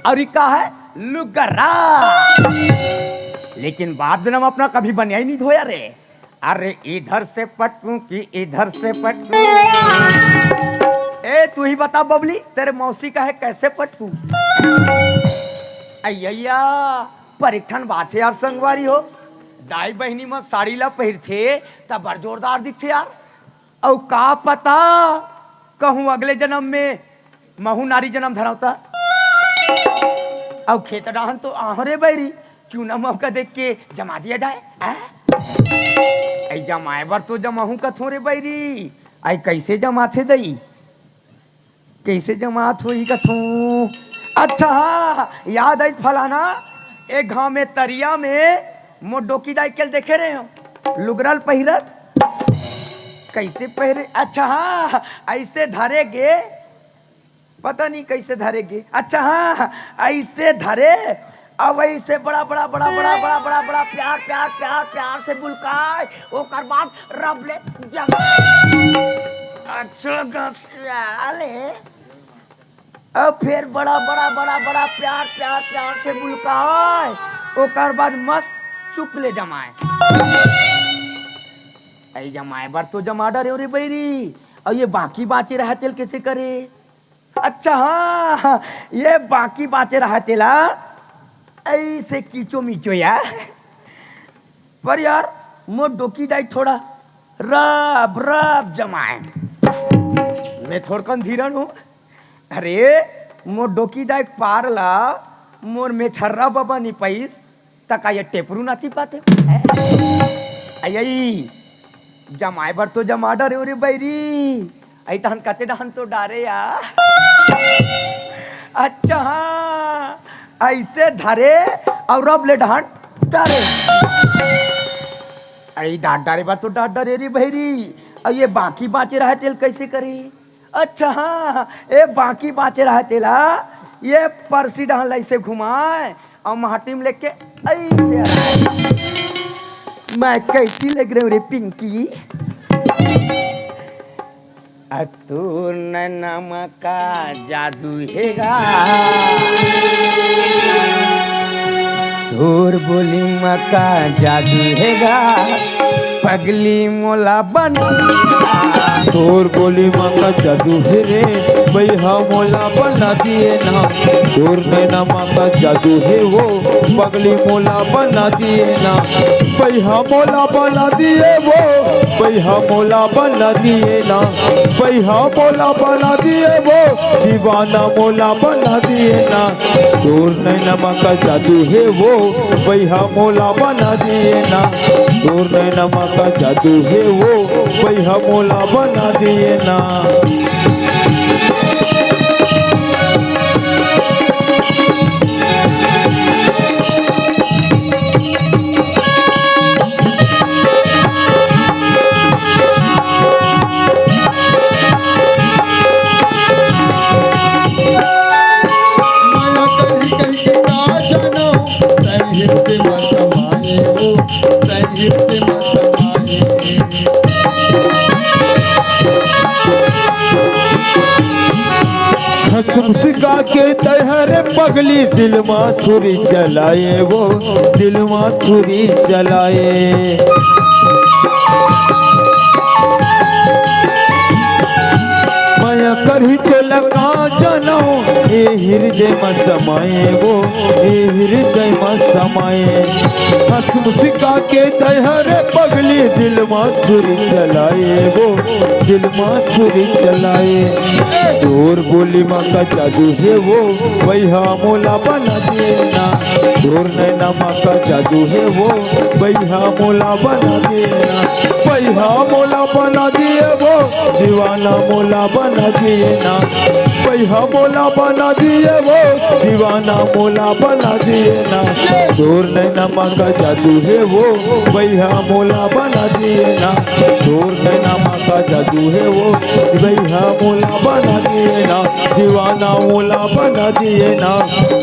और ई का है लुगरा। लेकिन बाप जनम अपना कभी बनिया ही नहीं धोया रे। अरे इधर से पटकूं कि इधर से पटकूं? ए, तू ही बता बबली, तेरे मौसी का है, कैसे पटकूं? अय्या, पर एक ठन बात है यार संगवारी हो, दाई बहिनी मन साड़ी ला पहिरथे त बड़ जोरदार दिखथे यार। अउ का पता कहूं अगले जनम में महू नारी जनम धरंव त। अउ खेत डाहन तो आहंव रे बैरी, चूना मौका देख के जमा दिया जाए। आ? ऐ जमाए बर तो जमाहूं कथों रे बैरी, ऐ कैसे जमाथे दई? कैसे जमात होही कथों? अच्छा हाँ, याद आइस फलाना, एक घांव में तरिया में मोर डोकी दाई के ल देखे रहेंव, लुगरा ल पहिरत। कैसे पहिरे? अच्छा हाँ, ऐसे धरे गे, पता नहीं कैसे धरे गे। अच्छा हाँ, ऐसे धरे, अब ऐसे बड़ा बड़ा बड़ा बड़ा बड़ा बड़ा बड़ा प्यार प्यार प्यार प्यार से बुलकाय, ओकर बाद रब ले जब। अच्छा गसिया ले। अब फेर बड़ा बड़ा बड़ा बड़ा प्यार प्यार प्यार से बुलकाय, ओकर बाद मस्त चुक ले जमाय। ऐ जमाय बर तो जमा डरेंव रे बैरी, अउ ये बाकी बांचे रहय तेल कैसे करे? अच्छा हाँ, ये बाकी बांचे रहय तेला ऐसे कीचो मीचो यार। पर यार, मोर डोकी दाई थोड़ा रब रब जमाय। मैं थोड़कन धीरन हूँ। अरे, मोर डोकी दाई के पार ला मोर मेछर्रा बबा नी पाइस, त का ये टेपरू नाती पाते? अई, अई, जमाय बर तो जमा डरेंव रे बैरी। अई तहन कते डहन तो डारे या। अच्छा हाँ, ऐसे धरे अउ रब ले डहन डारे। अई डांट डारे बर तो डांट डारे रे बैरी। अउ ये बाकी बांचे रहय तेल कैसे करे? अच्छा हाँ, ए बाकी बाँचे रहा तेला, ये परसी डहन ला अइसे घुमाए अउ माटी में लेके अइसे आए। मैं कइसे लग रहे हूँ रे पिंकी? अ तोर नैना म का जादू हे गा, तोर बोली म का जादू हे गा, पगली मोला बना। तोर बोली म का जादू हे रे, बइहा मोला बना दिए ना। तोर नैना म का जादू हे वो, पगली मोला बना दिए ना। बइहा मोला बना दिए वो, बइहा मोला बना दिए ना। बइहा मोला बना दिए वो, दीवाना मोला बना दिए ना। तोर नैना म का जादू हे वो, बइहा मोला बना दिए ना। तोर नैना म का जादू हे वो, बइहा मोला बना दिए ना। माया कही कही के का जानो, तैं हिरदे म समाए हो, तैं हिरदे म समाए। हंस मुस्का के तैं हर पगली दिल मा छुरी चलाए वो, दिल मा छुरी चलाए। माया करही तोला का जानो, ए हिरदे म समाए वो, ए हिरदे म समाए। हंस मुस्का के तैं हर पगली दिल मा छुरी चलाए वो, दिल मा छुरी चलाए। तोर बोली म का जादू हे वो, बइहा मोला बना दिए ना। तोर नैना म का जादू हे वो, बइहा मोला बना दिए ना। बइहा मोला बना दिए वो, दीवाना मोला बना दिए ना। बइहा मोला बना दिए वो, दीवाना मोला बना दिए ना। तोर नैना म का जादू हे वो, बइहा मोला बना दिए ना। तोर नैना म का जादू हे वो, बइहा मोला बना दिए ना। दीवाना मोला बना दिए ना,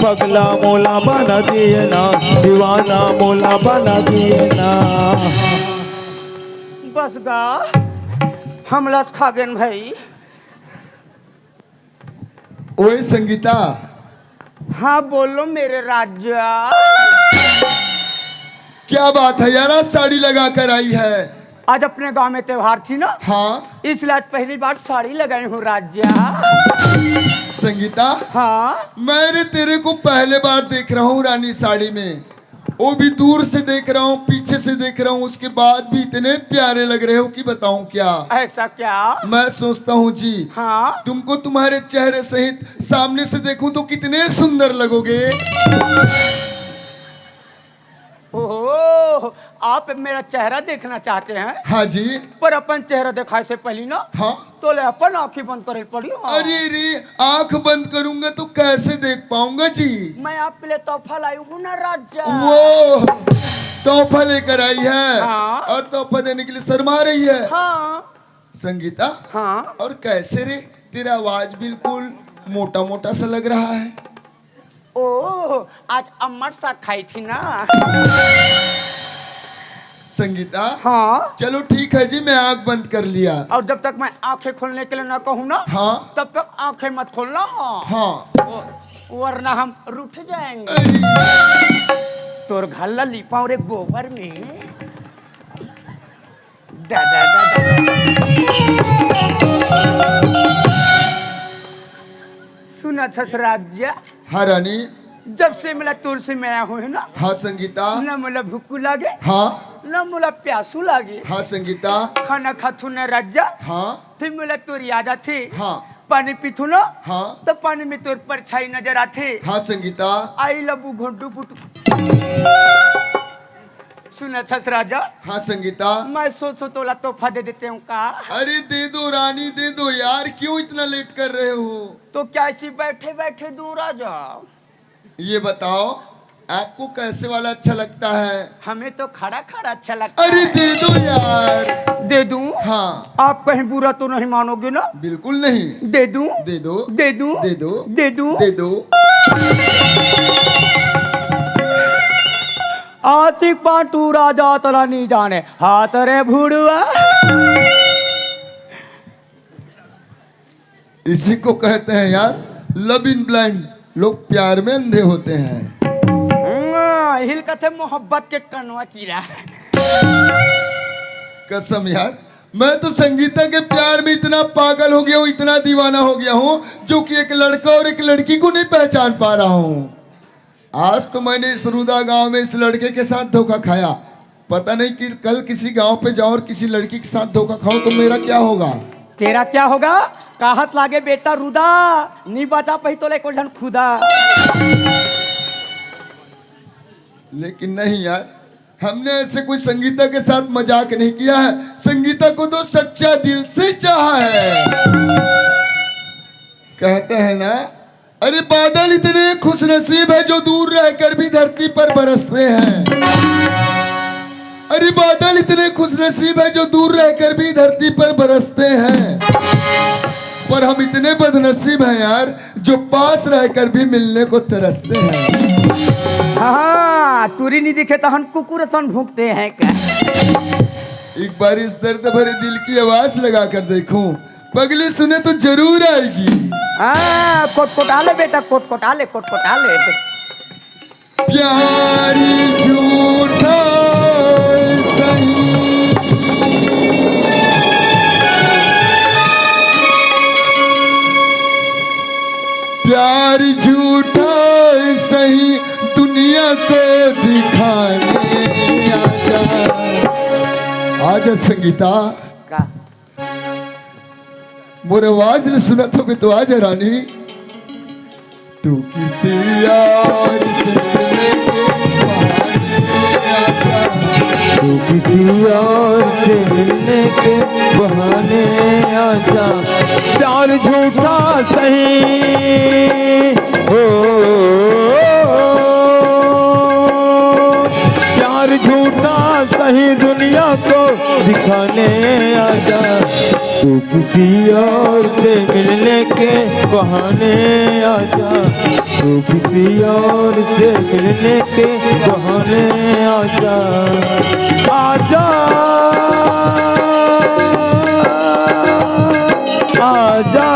पगला मोला बना दिए ना, दीवाना मोला बना दिए ना। बस गा, हमला स खा गेन भाई। ओए संगीता। हाँ, बोलो मेरे राजा। क्या बात है यार, आज साड़ी लगा कर आई है। आज अपने गांव में त्योहार थी ना। हाँ। इसलिए आज पहली बार साड़ी लगाई हूँ राजा। संगीता। हाँ। मैं रे तेरे को पहले बार देख रहा हूँ रानी साड़ी में। वो भी दूर से देख रहा हूँ, पीछे से देख रहा हूँ, उसके बाद भी इतने प्यारे लग रहे हो कि बताऊं क्या। ऐसा क्या? मैं सोचता हूँ जी, हाँ। तुमको तुम्हारे चेहरे सहित सामने से देखूं तो कितने सुंदर लगोगे। ओहो, आप मेरा चेहरा देखना चाहते हैं? हाँ जी। पर अपन चेहरा दिखाए से पहले ना, हाँ। तोले अपन आंखें बंद करे पड़ी हो। अरे रे, आंख बंद करूंगा तो कैसे देख पाऊंगा जी? मैं आपके लिए तोहफा लाई हूँ ना राजा। वो तोहफा लेकर आई है। हाँ। और तोहफा देने के लिए शर्मा रही है। हाँ। संगीता। हाँ। और कैसे रे, तेरा आवाज बिल्कुल मोटा मोटा सा लग रहा है। ओह, आज अम्मट सा खाई थी ना। संगीता। हाँ। चलो ठीक है जी, मैं आंख बंद कर लिया। और जब तक मैं आंखें खोलने के लिए ना कहूँ ना, हाँ। तब तक आंखें मत खोलना। हाँ। वो-, वरना हम रूठ जाएंगे। अरे। तोर घर ला लिपाऊं रे गोबर में। दा, दा, दा, दा। सुनत हस राजा। हाँ रानी। जब से मोला तोर से मया होहे ना। हाँ संगीता। ना मोला भूखू लागे। हाँ। ना मोला प्यासू लागे। हाँ संगीता। खाना खाथू ना राजा। हाँ। फिर मोला तोर याद आथे। हाँ। पानी पीथू ना। हाँ। तो पानी में तोर परछाई नजर आथे। हाँ संगीता। I love you घोंटू पुटू। सुनत हस राजा? हाँ संगीता। मैं सोचो तोला तोहफा दे देते हूँ का? अरे दे दो रानी, दे दो यार, क्यों इतना लेट कर रहे हो? तो क्या इसी बैठे बैठे दूं राजा? ये बताओ, आपको कैसे वाला अच्छा लगता है? हमें तो खड़ा खड़ा अच्छा लगता अरे है। दे दो यार। दे दूं? हाँ। आप कहीं बुरा तो नहीं मानोगे ना? बिल्कुल नहीं। दे दूं? दे दो। दे दूं? दे दो। दे दूं? दे दो। आतिक पांटू राजा तला नी जाने हाथ रे भुड़वा। इसी को कहते हैं यार, लव इन ब्लाइंड। लोग प्यार में अंधे होते हैं। हाँ, हिल कथे मोहब्बत के कनवा कीड़ा। कसम यार, मैं तो संगीता के प्यार में इतना पागल हो गया हूँ, इतना दीवाना हो गया हूँ, जो कि एक लड़का और एक लड़की को नहीं पहचान पा रहा हूँ। आज तो मैंने इस रुदा गांव में इस लड़के के साथ धोखा खाया। पता नहीं कि कल किसी गांव पे जाऊं और किसी लड़की के साथ धोखा खाऊं तो मेरा क्या होगा? तेरा क्या होगा? कहत लागे बेटा रुदा, नी बचा पही तोले को झन खुदा। लेकिन नहीं यार, हमने ऐसे कोई संगीता के साथ मजाक नहीं किया है। संगीता को तो सच्चा दिल से चाहा है। कहते हैं ना, अरे बादल इतने खुशनसीब है जो दूर रहकर भी धरती पर बरसते हैं। अरे बादल इतने खुशनसीब है जो दूर रहकर भी धरती पर बरसते हैं, पर हम इतने बदनसीब हैं यार, जो पास रहकर भी मिलने को तरसते हैं। हाँ, टूरी नहीं दिखे तो हम कुकुर सन भूखते हैं क्या? एक बार इस दर्द भरे दिल की आवाज लगा कर देखूं, पगली सुने तो जरूर आएगी। हाँ, कोटकोटा ले बेटा, कोटकोटा ले, कोटकोटा ले। प्यार झूठा सही। प्यार झूठा सही, दुनिया को दिखाने आजा। आजा संगीता। का? मोर आवाज ल सुनत होबे तो आजा रानी। तू किसी और से मिलने के बहाने आजा। तू किसी और से मिलने के बहाने आजा। प्यार झूठा सही हो, प्यार झूठा सही दुनिया को दिखाने आजा। तू किसी और से मिलने के बहाने आजा। तू किसी और से मिलने के बहाने आजा। आजा, आजा,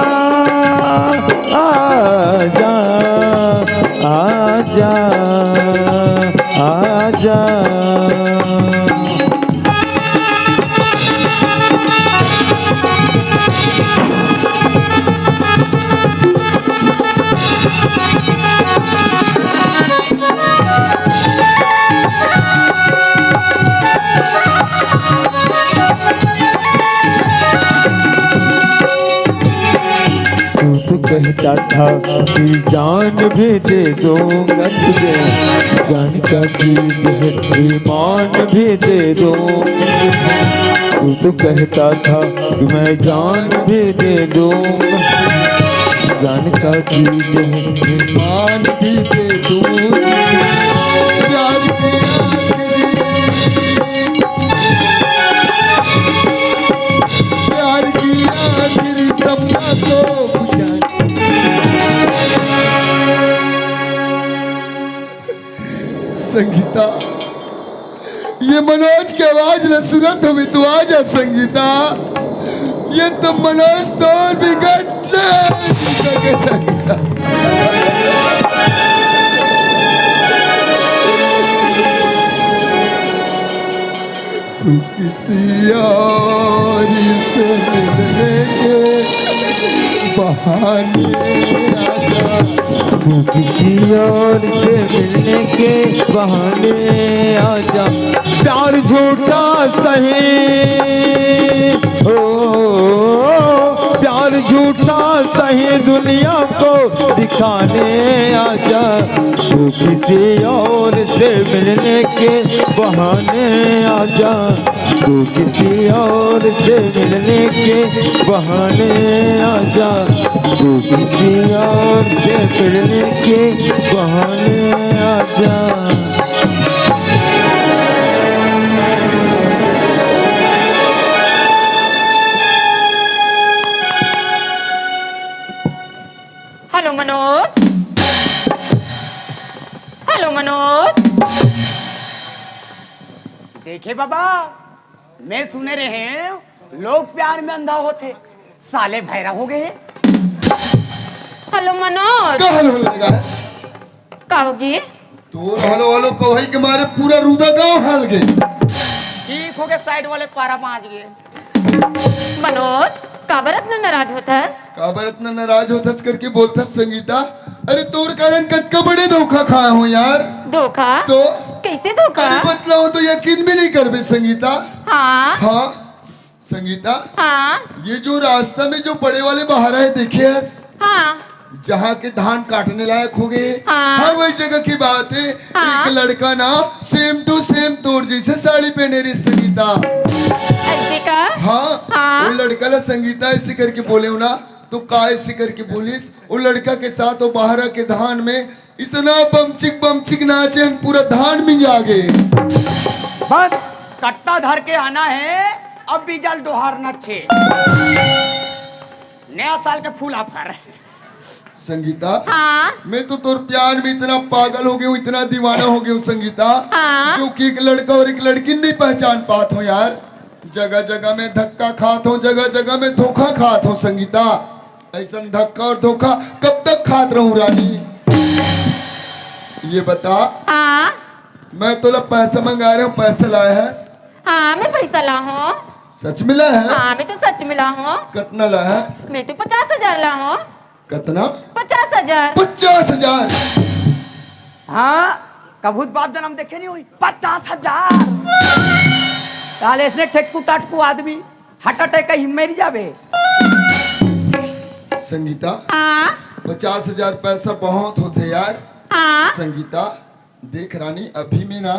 आजा, आजा, आजा। तू तो कहता था कि जान भी दे दूंगा तुझे, जान का चीज है ईमान भी दे दूं। तू तो कहता था कि मैं जान भी दे दूं, जान का चीज है ईमान भी दे दूं। प्यार की आखिरी, प्यार की आखिरी सपना तो बुझा। संगीता, ये मनोज के आवाज ल सुनत होबे, तू आजा संगीता। ये तो मनोज तोर बिगड़ने संगीता। तू किसी और से मिलने के बहाने आजा। तू किसी और से मिलने के बहाने आजा। प्यार झूठा सही हो, प्यार झूठा सही दुनिया को दिखाने आजा। तू किसी और से मिलने के बहाने आजा। तू किसी और से मिलने के बहाने आजा। तू किसी और से मिलने के बहाने आजा। हेलो मनोज। हेलो मनोज। देखे बाबा, मैं सुने रहे हंव, लोग प्यार में अंधा होथे, साले भैरा हो गे। हेलो मनोज। का हेलो हेलो लगा है? का होगे? तोर हेलो हेलो कहई के मारे पूरा रुदा गांव हाल गे। ठीक होगे, साइड वाले पारा बांच गे। मनोज, काबर अतना नाराज होथस? काबर अतना नाराज होथस करके बोलथस संगीता? अरे तोर कारण कतका बड़े धोखा खाए हंव यार। धोखा? तो? कइसे धोखा? अरे बतलाहूं तो यकीन भी नहीं करबे संगीता। हाँ। हाँ संगीता। हाँ। ये जो रास्ता में जो पड़े वाले बहारा हे देखे हस? हाँ। जहाँ के धान काटने लायक हो गे। हाँ। हाँ, वही जगह की बात हे। हाँ। एक लड़का ना same to same तोर जइसे साड़ी पहने रहिस संगीता। अइसे का? हाँ। हाँ। वो लड़का ला संगीता अइसे करके बोले हंव ना, तो का अइसे करके बोलिस? वो लड़का के साथ वो बहारा के धान में इतना बमचिक बमचिक नाचे हन, पूरा धान मिंजा गे। बस कट्टा धर के आना हे, अब बीजा ल डोहारना हे। नया साल के फूल offer। संगीता, हाँ। मैं तो तोर प्यार में इतना पागल हो गे हंव, इतना दीवाना हो गे हंव संगीता, हाँ। जो कि एक लड़का और एक लड़की नहीं पहचान पात हंव यार। जगह जगह में धक्का खात हंव, जगह जगह में धोखा खात हंव संगीता। अइसन धक्का और धोखा कब तक खात रहूं रानी? ये बता, हाँ। मैं तोला पैसा मंगाए रहेंव, पैसा लाए हस? हाँ, मैं पैसा लाए हंव। सच में लाए हस? हाँ, मैं तो सच में लाए हंव। कतना लाए हस? मैं तो पचास हजार लाए हंव। कतना? पचास हजार। पचास हजार? हाँ, कभू त बाप जनम देखे नहीं होही। पचास हजार। साले अइसने ठेटकू टाटकू आदमी heart attack के ही मर जाबे। संगीता, हाँ। पचास हजार पैसा बहुत होथे यार। हाँ। संगीता, देख रानी, अभी में ना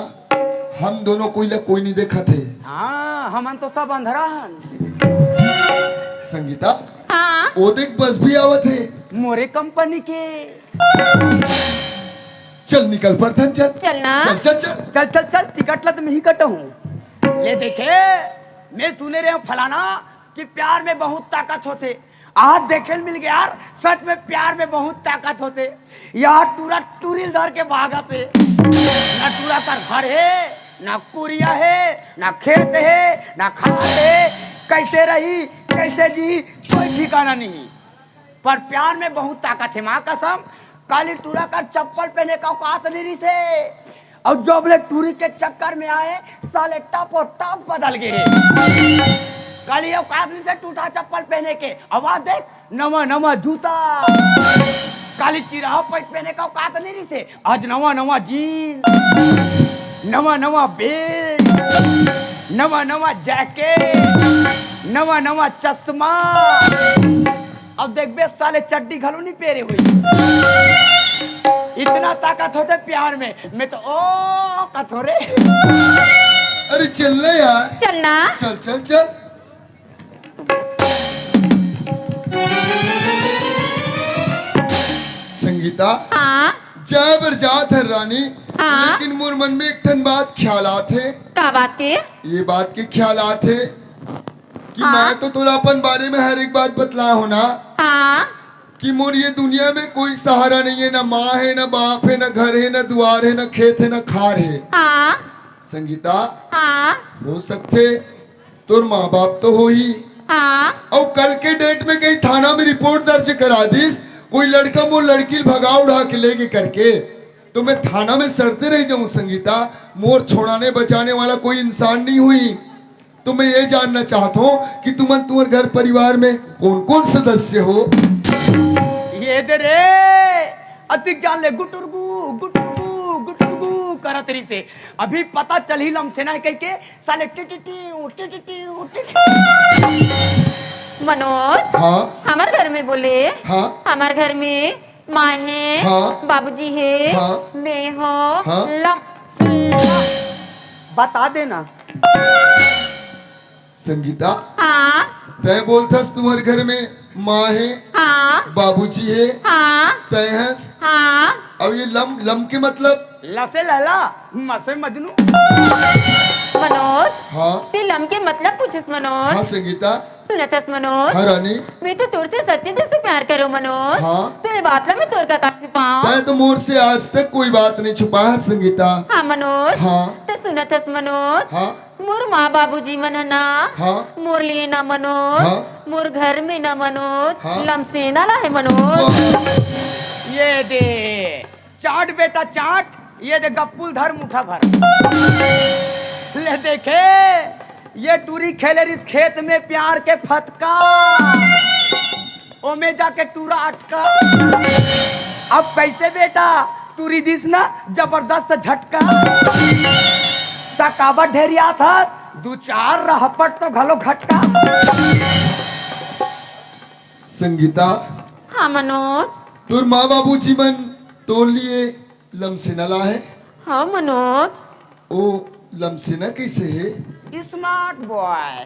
हम दोनों कोई ला कोई नहीं देखत हे। हाँ, हमन तो सब अंधरा हन। संगीता, हाँ। ओ देख बस भी आवत हे। मोरे कंपनी के। चल निकल पड़थन, चल। चल ना। चल, चल, चल। चल, चल, चल, टिकट ला तो मैं ही कटहूँ। ले देखे, मैं सुने रहेंव फलाना कि प्यार में बहुत ताकत होथे। आज देखे ल मिल गे यार, सच में प्यार में बहुत ताकत होथे। यार टूरा टूरी ल धर के भागत हे। ना टूरा कर घर हे, ना कुरिया हे, ना खेत हे, ना खार हे। कइसे रही, कइसे जी, कोई ठिकाना नहीं। पर प्यार में बहुत ताकत हे, माँ कसम। काली टूरा कर चप्पल पहने के औकात नहीं रहिसे। अउ जब ले टूरी के चक्कर में आए, साले टप और टप बदल गे हे। काली औकात नहीं से टूटा चप्पल पहने के, अब आज देख, नवा नवा जूता। काली चिरहा पैंट पहने के औकात नहीं रहिसे, आज नवा नवा जींस, नवा नवा बेल्ट, नवा नवा जैकेट, नवा नवा चश्मा। अब देखबे साले चड्डी घलो नहीं पेरे होही। इतना ताकत होथे प्यार में, मैं तो ओ कथों रे। अरे चल ना यार। चल ना। चल, चल, चल। संगीता, हाँ। जाए बर जात हन रानी, हाँ। लेकिन मोर मन में एक ठन बात ख्याल आत हे। का बात के? ये बात के ख्याल आत हे कि हाँ। मैं तो तोला अपन बारे में हर एक बात बतलाए हंव ना हाँ। कि मोर ये दुनिया में कोई सहारा नहीं हे, ना माँ हे, ना बाप हे, ना घर हे, ना दुआर हे, ना खेत हे, ना खार हे। हाँ। संगीता, हाँ। हो सकथे तोर माँ बाप तो होही। हाँ। अउ कल के डेट में कहीं थाना में रिपोर्ट दर्ज करा दिस, कोई लड़का मोर लड़की ल भगा उड़ा के लेगे करके, तो मैं थाना में सड़ते रह जाऊं संगीता। मोर छोड़ाने बचाने वाला कोई इंसान नहीं होही। तो मैं ये जानना चाहत हंव कि तुमन, तुम्हर घर परिवार में कौन कौन सदस्य हो? ये दे रे, अतिक जान ले, गुटुरगु गुटुरगु गुटुरगु करत रहिसे। अभी पता चलही लमसेना हे कहिके, साले टिटिटिउ, टिटिटिउ, टिटिटिउ। मनोज, हाँ? हमर घर में बोले, हाँ? हमर घर में माँ हे, हाँ? बाबूजी हे, हाँ? मैं हो, हाँ? लम- बता देना। संगीता, हाँ? तय बोलथस तुम्हर घर में माँ हे, हाँ? बाबूजी हे, हाँ? तय हस। हाँ? अब ये लम, लम के मतलब? लसे लैला, मसे मजनू। मनोज, हाँ। ते लम के मतलब पूछस मनोज। हाँ संगीता। सुनत हस मनोज? हाँ रानी। मैं तो तोर से सच्चे दिल से प्यार करो मनोज। हाँ। तो ये बात ला मैं तोर का का छुपाऊं? तै तो मोर से आज तक कोई बात नहीं छुपा है संगीता। हाँ मनोज। हाँ। तो सुनत हस मनोज? हाँ। मोर माँ बाबूजी मन ह ना, हाँ। मोर लिए ना मनोज, हाँ। मोर घर में ना मनोज, हाँ। लमसेना ला है मनोज। ये दे, चाट बेटा चाट, ये दे गप्पुल धर मुठा भर। ले देखे, ये टूरी खेले रिस खेत में प्यार के फतका। ओमे जाके टूरा अटका। अब कैसे बेटा, टूरी दिस ना जबरदस्त झटका। त काबर ढेरियात हस, दू चार रहपट तो घलो घटका। संगीता। हाँ मनोज। तोर माँ बाबूजी मन तोर लिए लमसेना ला है? हाँ मनोज। ओ लमसेना कैसे है? स्मार्ट बॉय।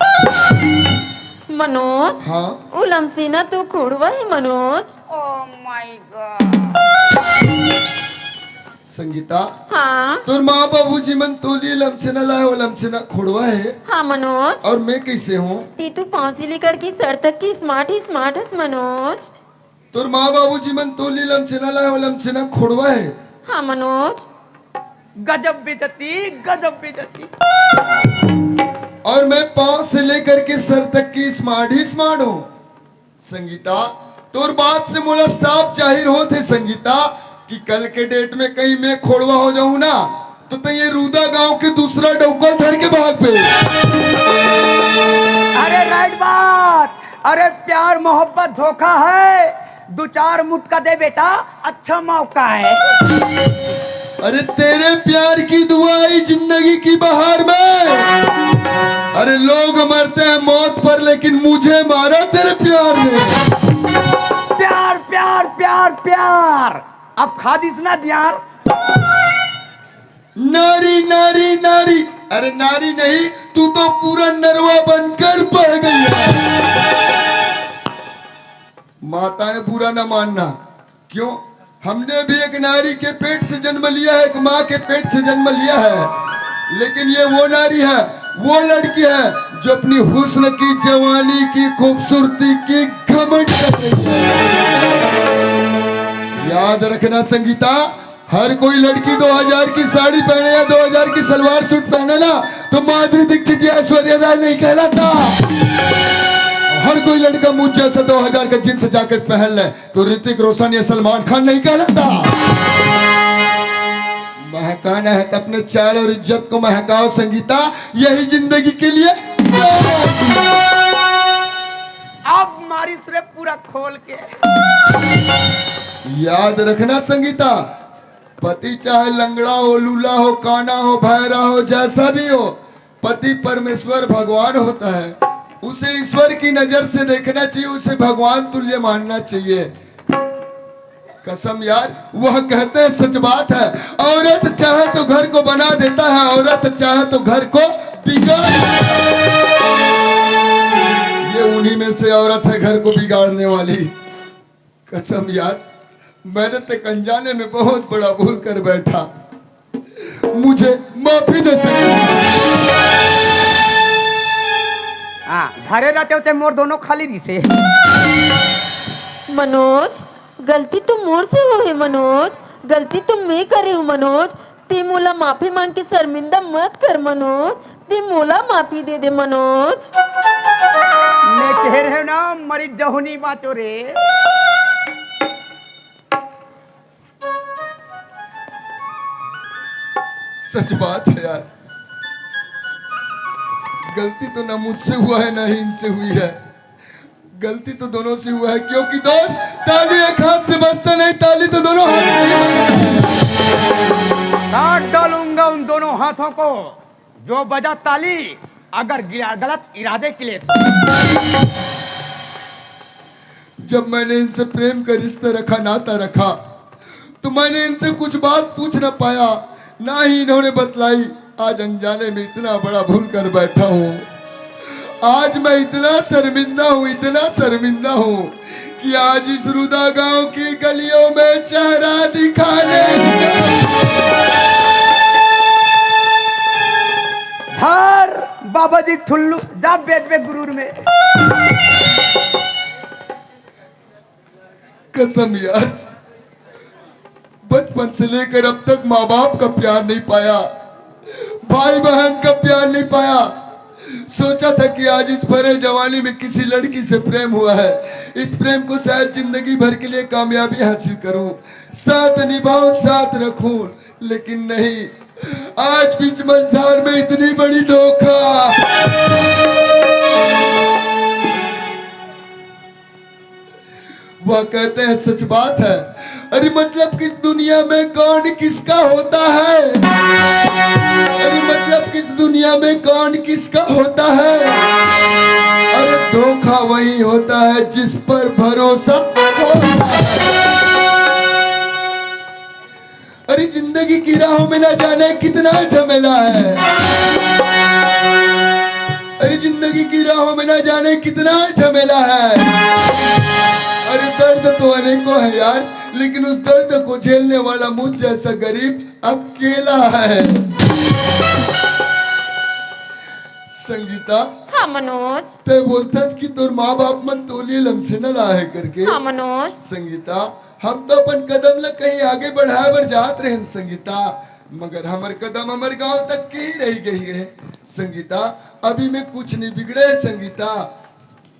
मनोज। हाँ। ओ लमसेना तो खोड़वा है Manoj. Oh my God। Sangeeta. हाँ। तोर माँ बाबूजी मन तोर लिए लमसेना लाए, ओ लमसेना खोड़वा है। हाँ मनोज। और मैं कैसे हूँ? ते तो पाँव से लेकर के सर तक की स्मार्ट ही स्मार्ट हस मनोज। तोर माँ बाबूजी मन तोर लिए लमसेना लाए, ओ लमसेना खोड़वा है। हाँ मनोज। गजब बेइज्जती, गजब बेइज्जती। और मैं पाँव से लेकर के सर तक की स्मार्ट ही स्मार्ट हूँ। संगीता, तोर बात से मोला साफ जाहिर होत हे संगीता, कि कल के डेट में कहीं मैं खोड़वा हो जाऊं ना, तो तैं ये रूदा गांव के दूसरा डौकल धर के भाग पे। अरे राइट बात। अरे प्यार मोहब्बत धोखा है, दू चार मुटका दे बेटा, अच्छा मौका है। अरे तेरे प्यार की दुआई जिंदगी की बहार में। अरे लोग मरते हैं मौत पर, लेकिन मुझे मारा तेरे प्यार ने। प्यार प्यार प्यार प्यार। अब खा दिस ना दियार। नारी नारी नारी। अरे नारी नहीं, तू तो पूरा नरवा बनकर बह गई है। माताएं बुरा ना मानना, क्यों? हमने भी एक नारी के पेट से जन्म लिया है, एक माँ के पेट से जन्म लिया है, लेकिन ये वो नारी है, वो लड़की है जो अपनी हुस्न की, जवानी की, खूबसूरती की घमंड कर रही है। याद रखना संगीता, हर कोई लड़की दो हज़ार की साड़ी पहने या दो हज़ार की सलवार सूट पहने ना, तो माधुरी दीक्षित या ऐश्वर्या राय नहीं कहलाता। हर कोई लड़का मुझ जैसा दो हज़ार का जींस जैकेट पहन ले, तो ऋतिक रोशन या सलमान खान नहीं कहलाता। महकाना है तो अपने चाल और इज्जत को महकाओ संगीता, यही जिंदगी के लिए। अब मारिस रे पूरा खोल के। याद रखना संगीता, पति चाहे लंगड़ा हो, लूला हो, काना हो, भैरा हो, जैसा भी हो, पति परमेश्वर भगवान होता है। उसे ईश्वर की नजर से देखना चाहिए, उसे भगवान तुल्य मानना चाहिए। कसम यार, वह कहते हैं सच बात है, औरत चाहे तो घर को बना देता है, औरत चाहे तो घर को बिगाड़। ये उन्हीं में से औरत है घर को बिगाड़ने वाली। कसम यार, मैंने तो अनजाने में बहुत बड़ा भूल कर बैठा, मुझे माफी दे सकते। हाँ, धरे रहते होते मोर दोनों खाली रिसे। मनोज, गलती तो मोर से होहे मनोज, गलती तो मैं करे हूँ मनोज। ते मोला माफी मांग के शर्मिंदा मत कर मनोज, ते मोला माफी दे दे मनोज। मैं कह रहे हो ना, मरी जहुनी बाचो रे। सच बात है यार, गलती तो ना मुझसे हुआ है ना ही इनसे हुई है, गलती तो दोनों से हुआ है। क्योंकि दोस्त, ताली एक हाथ से बजता नहीं, ताली तो दोनों हाथ से ही बजता है। काट डालूंगा उन दोनों हाथों को, जो बजा ताली अगर गिरा गलत इरादे के लिए। जब मैंने इनसे प्रेम का रिश्ता रखा, नाता रखा, तो मैंने इनसे कुछ बात पूछ ना पाया, ना ही इन्होंने बतलाई। आज अनजाने में इतना बड़ा भूल कर बैठा हूँ। आज मैं इतना शर्मिंदा हूँ, इतना शर्मिंदा हूँ कि आज इस रुदा गांव की गलियों में चेहरा दिखाने थार बाबा जी ठुल्लू, जा बैठ बे गुरूर में। कसम यार, बचपन से लेकर अब तक माँ बाप का प्यार नहीं पाया, भाई बहन का प्यार नहीं पाया। सोचा था कि आज इस भरे जवानी में किसी लड़की से प्रेम हुआ है, इस प्रेम को शायद जिंदगी भर के लिए कामयाबी हासिल करूं, साथ निभाऊं, साथ रखूं, लेकिन नहीं, आज बीच मझधार में इतनी बड़ी धोखा। वह कहते हैं, सच बात है। अरे मतलब किस दुनिया में कौन किसका होता है? अरे मतलब किस दुनिया में कौन किसका होता है? अरे धोखा वही होता है जिस पर भरोसा होता है। अरे जिंदगी की राहों में ना जाने कितना झमेला है। अरे जिंदगी की राहों में ना जाने कितना झमेला है। अरे दर्द तो अनेकों है यार, लेकिन उस दर्द को झेलने वाला मुझ जैसा गरीब अकेला है। संगीता, हाँ मनोज। तय बोलथस कि तोर माँ बाप मन तोर लिए लमसेना ला है करके। हाँ मनोज। संगीता, हम तो अपन कदम ल कहीं आगे बढ़ाए बर जात रहेन संगीता, मगर हमर कदम हमर गांव तक के ही रह गई है संगीता। अभी में कुछ नहीं बिगड़े है संगीता।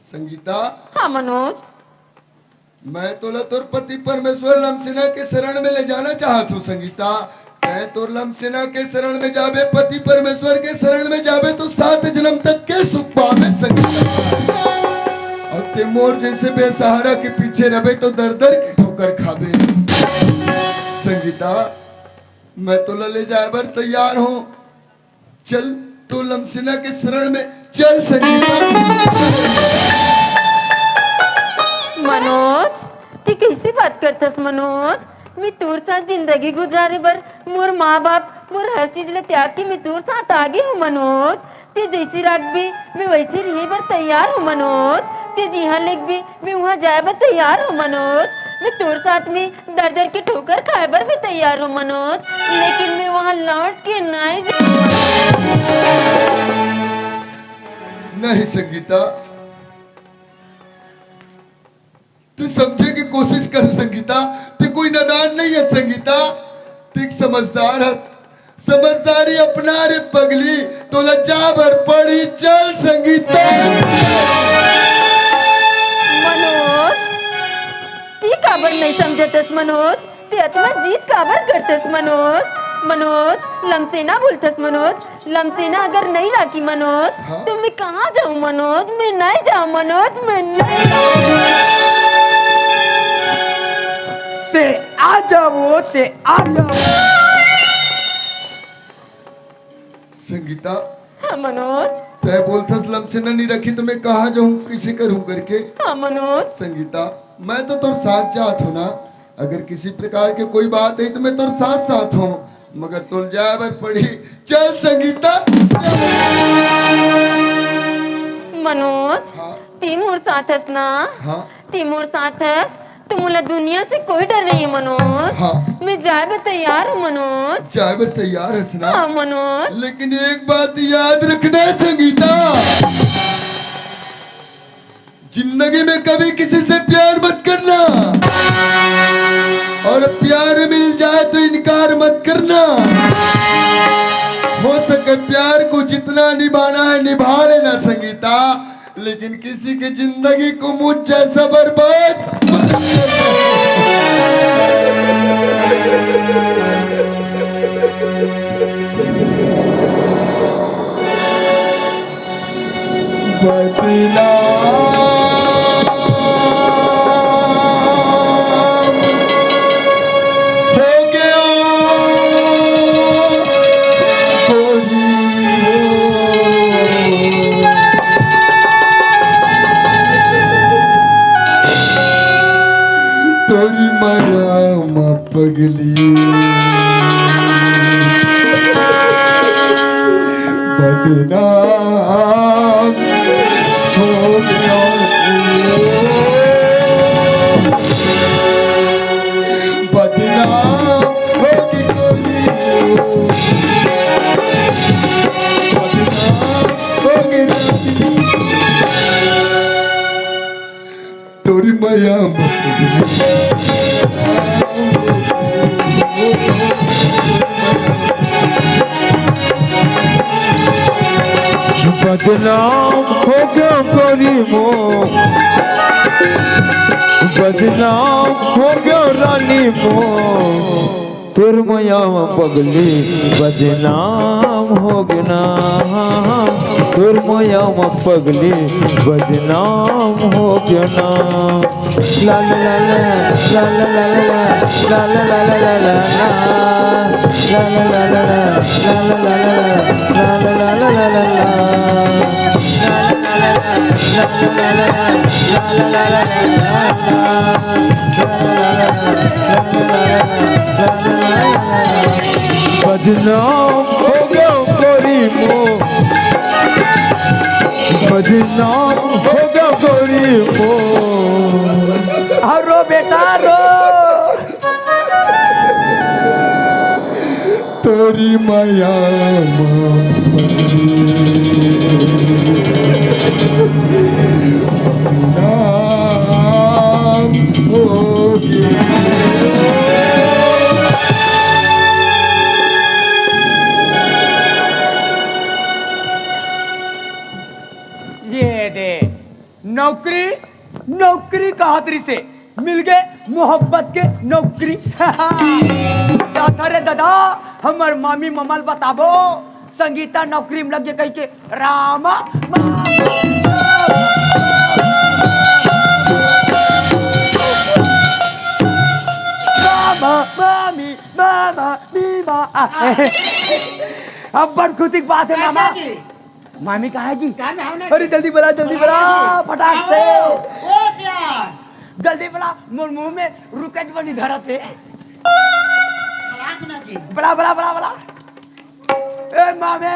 संगीता, हाँ मनोज। मैं तोला तोर पति परमेश्वर लमसेना के शरण में ले जाना चाहत हूँ संगीता। तैं तोर लमसेना के शरण में जाबे, पति परमेश्वर के शरण में जाबे, तो सात जन्म तक के सुख पाबे संगीता। और ते मोर जैसे बेसहारा के पीछे रबे, तो दर दर के ठोकर खाबे संगीता। मैं तोला ले जाए बर तैयार हूँ। चल, तो लमसेना के शरण में चल संगीता। मनोज, तैं कैसी बात करथस मनोज? मैं तोर साथ जिंदगी गुजारे बर मोर माँ बाप, मोर हर चीज ल त्याग के मैं तोर साथ आगे हूँ मनोज। तैं जैसी राखबे, मैं वैसी रहे बर तैयार हूँ मनोज। तैं जिहाँ लेगबे, मैं वहाँ जाए बर तैयार हूँ मनोज। मैं तोर साथ में दर दर के ठोकर खाए बर भी तैयार हूँ मनोज, लेकिन मैं वहाँ लौट के नहीं जाऊँ। नहीं संगीता, तू समझे की कोशिश कर संगीता, तू कोई नादान नहीं है संगीता, तू एक समझदार है। समझदारी अपना रे पगली, तोला जाए बर पड़ी, चल संगीता। मनोज, तैं काबर नहीं समझतस मनोज? तैं अतना जिद काबर करथस मनोज? मनोज, लमसेना बोलथस मनोज, लमसेना अगर नहीं राखी मनोज, हाँ? तो मैं कहाँ जाऊँ मनोज? मैं नहीं जाऊँ मनोज, मैं नहीं जाऊँ। तैं आ जाओ, तैं आ जाओ। संगीता, हाँ मनोज। तैं बोलथस लमसेना नहीं रखी तो मैं कहाँ जाऊँ, किसे करूँ करके? हाँ मनोज। संगीता, मैं तो तोर साथ जात हूँ ना, अगर किसी प्रकार के कोई बात है तो मैं तोर साथ साथ हूँ, मगर तोल जाए बर पड़ी। चल संगीता, चल। मनोज, हाँ। तैं मोर साथ हस ना? हाँ। तैं मोर साथ हस, तो मोला दुनिया से कोई डर नहीं है मनोज। हाँ। मैं जाए बर तैयार हूँ मनोज। जाए बर तैयार हस ना? हाँ मनोज। लेकिन एक बात याद रखना संगीता, जिंदगी में कभी किसी से प्यार मत करना, और प्यार मिल जाए तो इनकार मत करना। हो सके प्यार को जितना निभाना है निभा लेना संगीता, लेकिन किसी की जिंदगी को मुझ जैसा बर्बाद मत करना। बदनाम हो गया गोरी हो। तोरी माया मा पगली बदनाम हो गया। बदनाम हो गई। बदनाम हो गया गरीबो, बदनाम हो गया रानी मो। तोर मया म पगली बदनाम हो गे ना, तोर मया म पगली बदनाम हो गे ना। ला ला ला ला, ला ला ला ला, ला ला ला ला। बदनाम हो गया गरीबो, बदनाम हो गया गरीबो। हाँ, रो बेटा, रो। तोरी मया म बदनाम हो गे। ये दे, नौकरी, नौकरी कहत रहिसे, मिल गे मोहब्बत के नौकरी। जाथा रे दादा, हमर मामी ममा ल बताबो, संगीता नौकरी में लग गे कहिके। रामा, मामा, मामा, मामी, मामा, मीमा। आ, अब्बड़ खुशी के बात हे, मामा। जी? मामी कहाँ हे जी? घर में हव ना? अरे, जल्दी बला, जल्दी बला, बला जी। फटाक से। आओ, ओ सियान। जल्दी बला, मोर मुंह में रुके बनी धरत हे। बला सुना जी। बला, बला, बला, बला। ए मामी,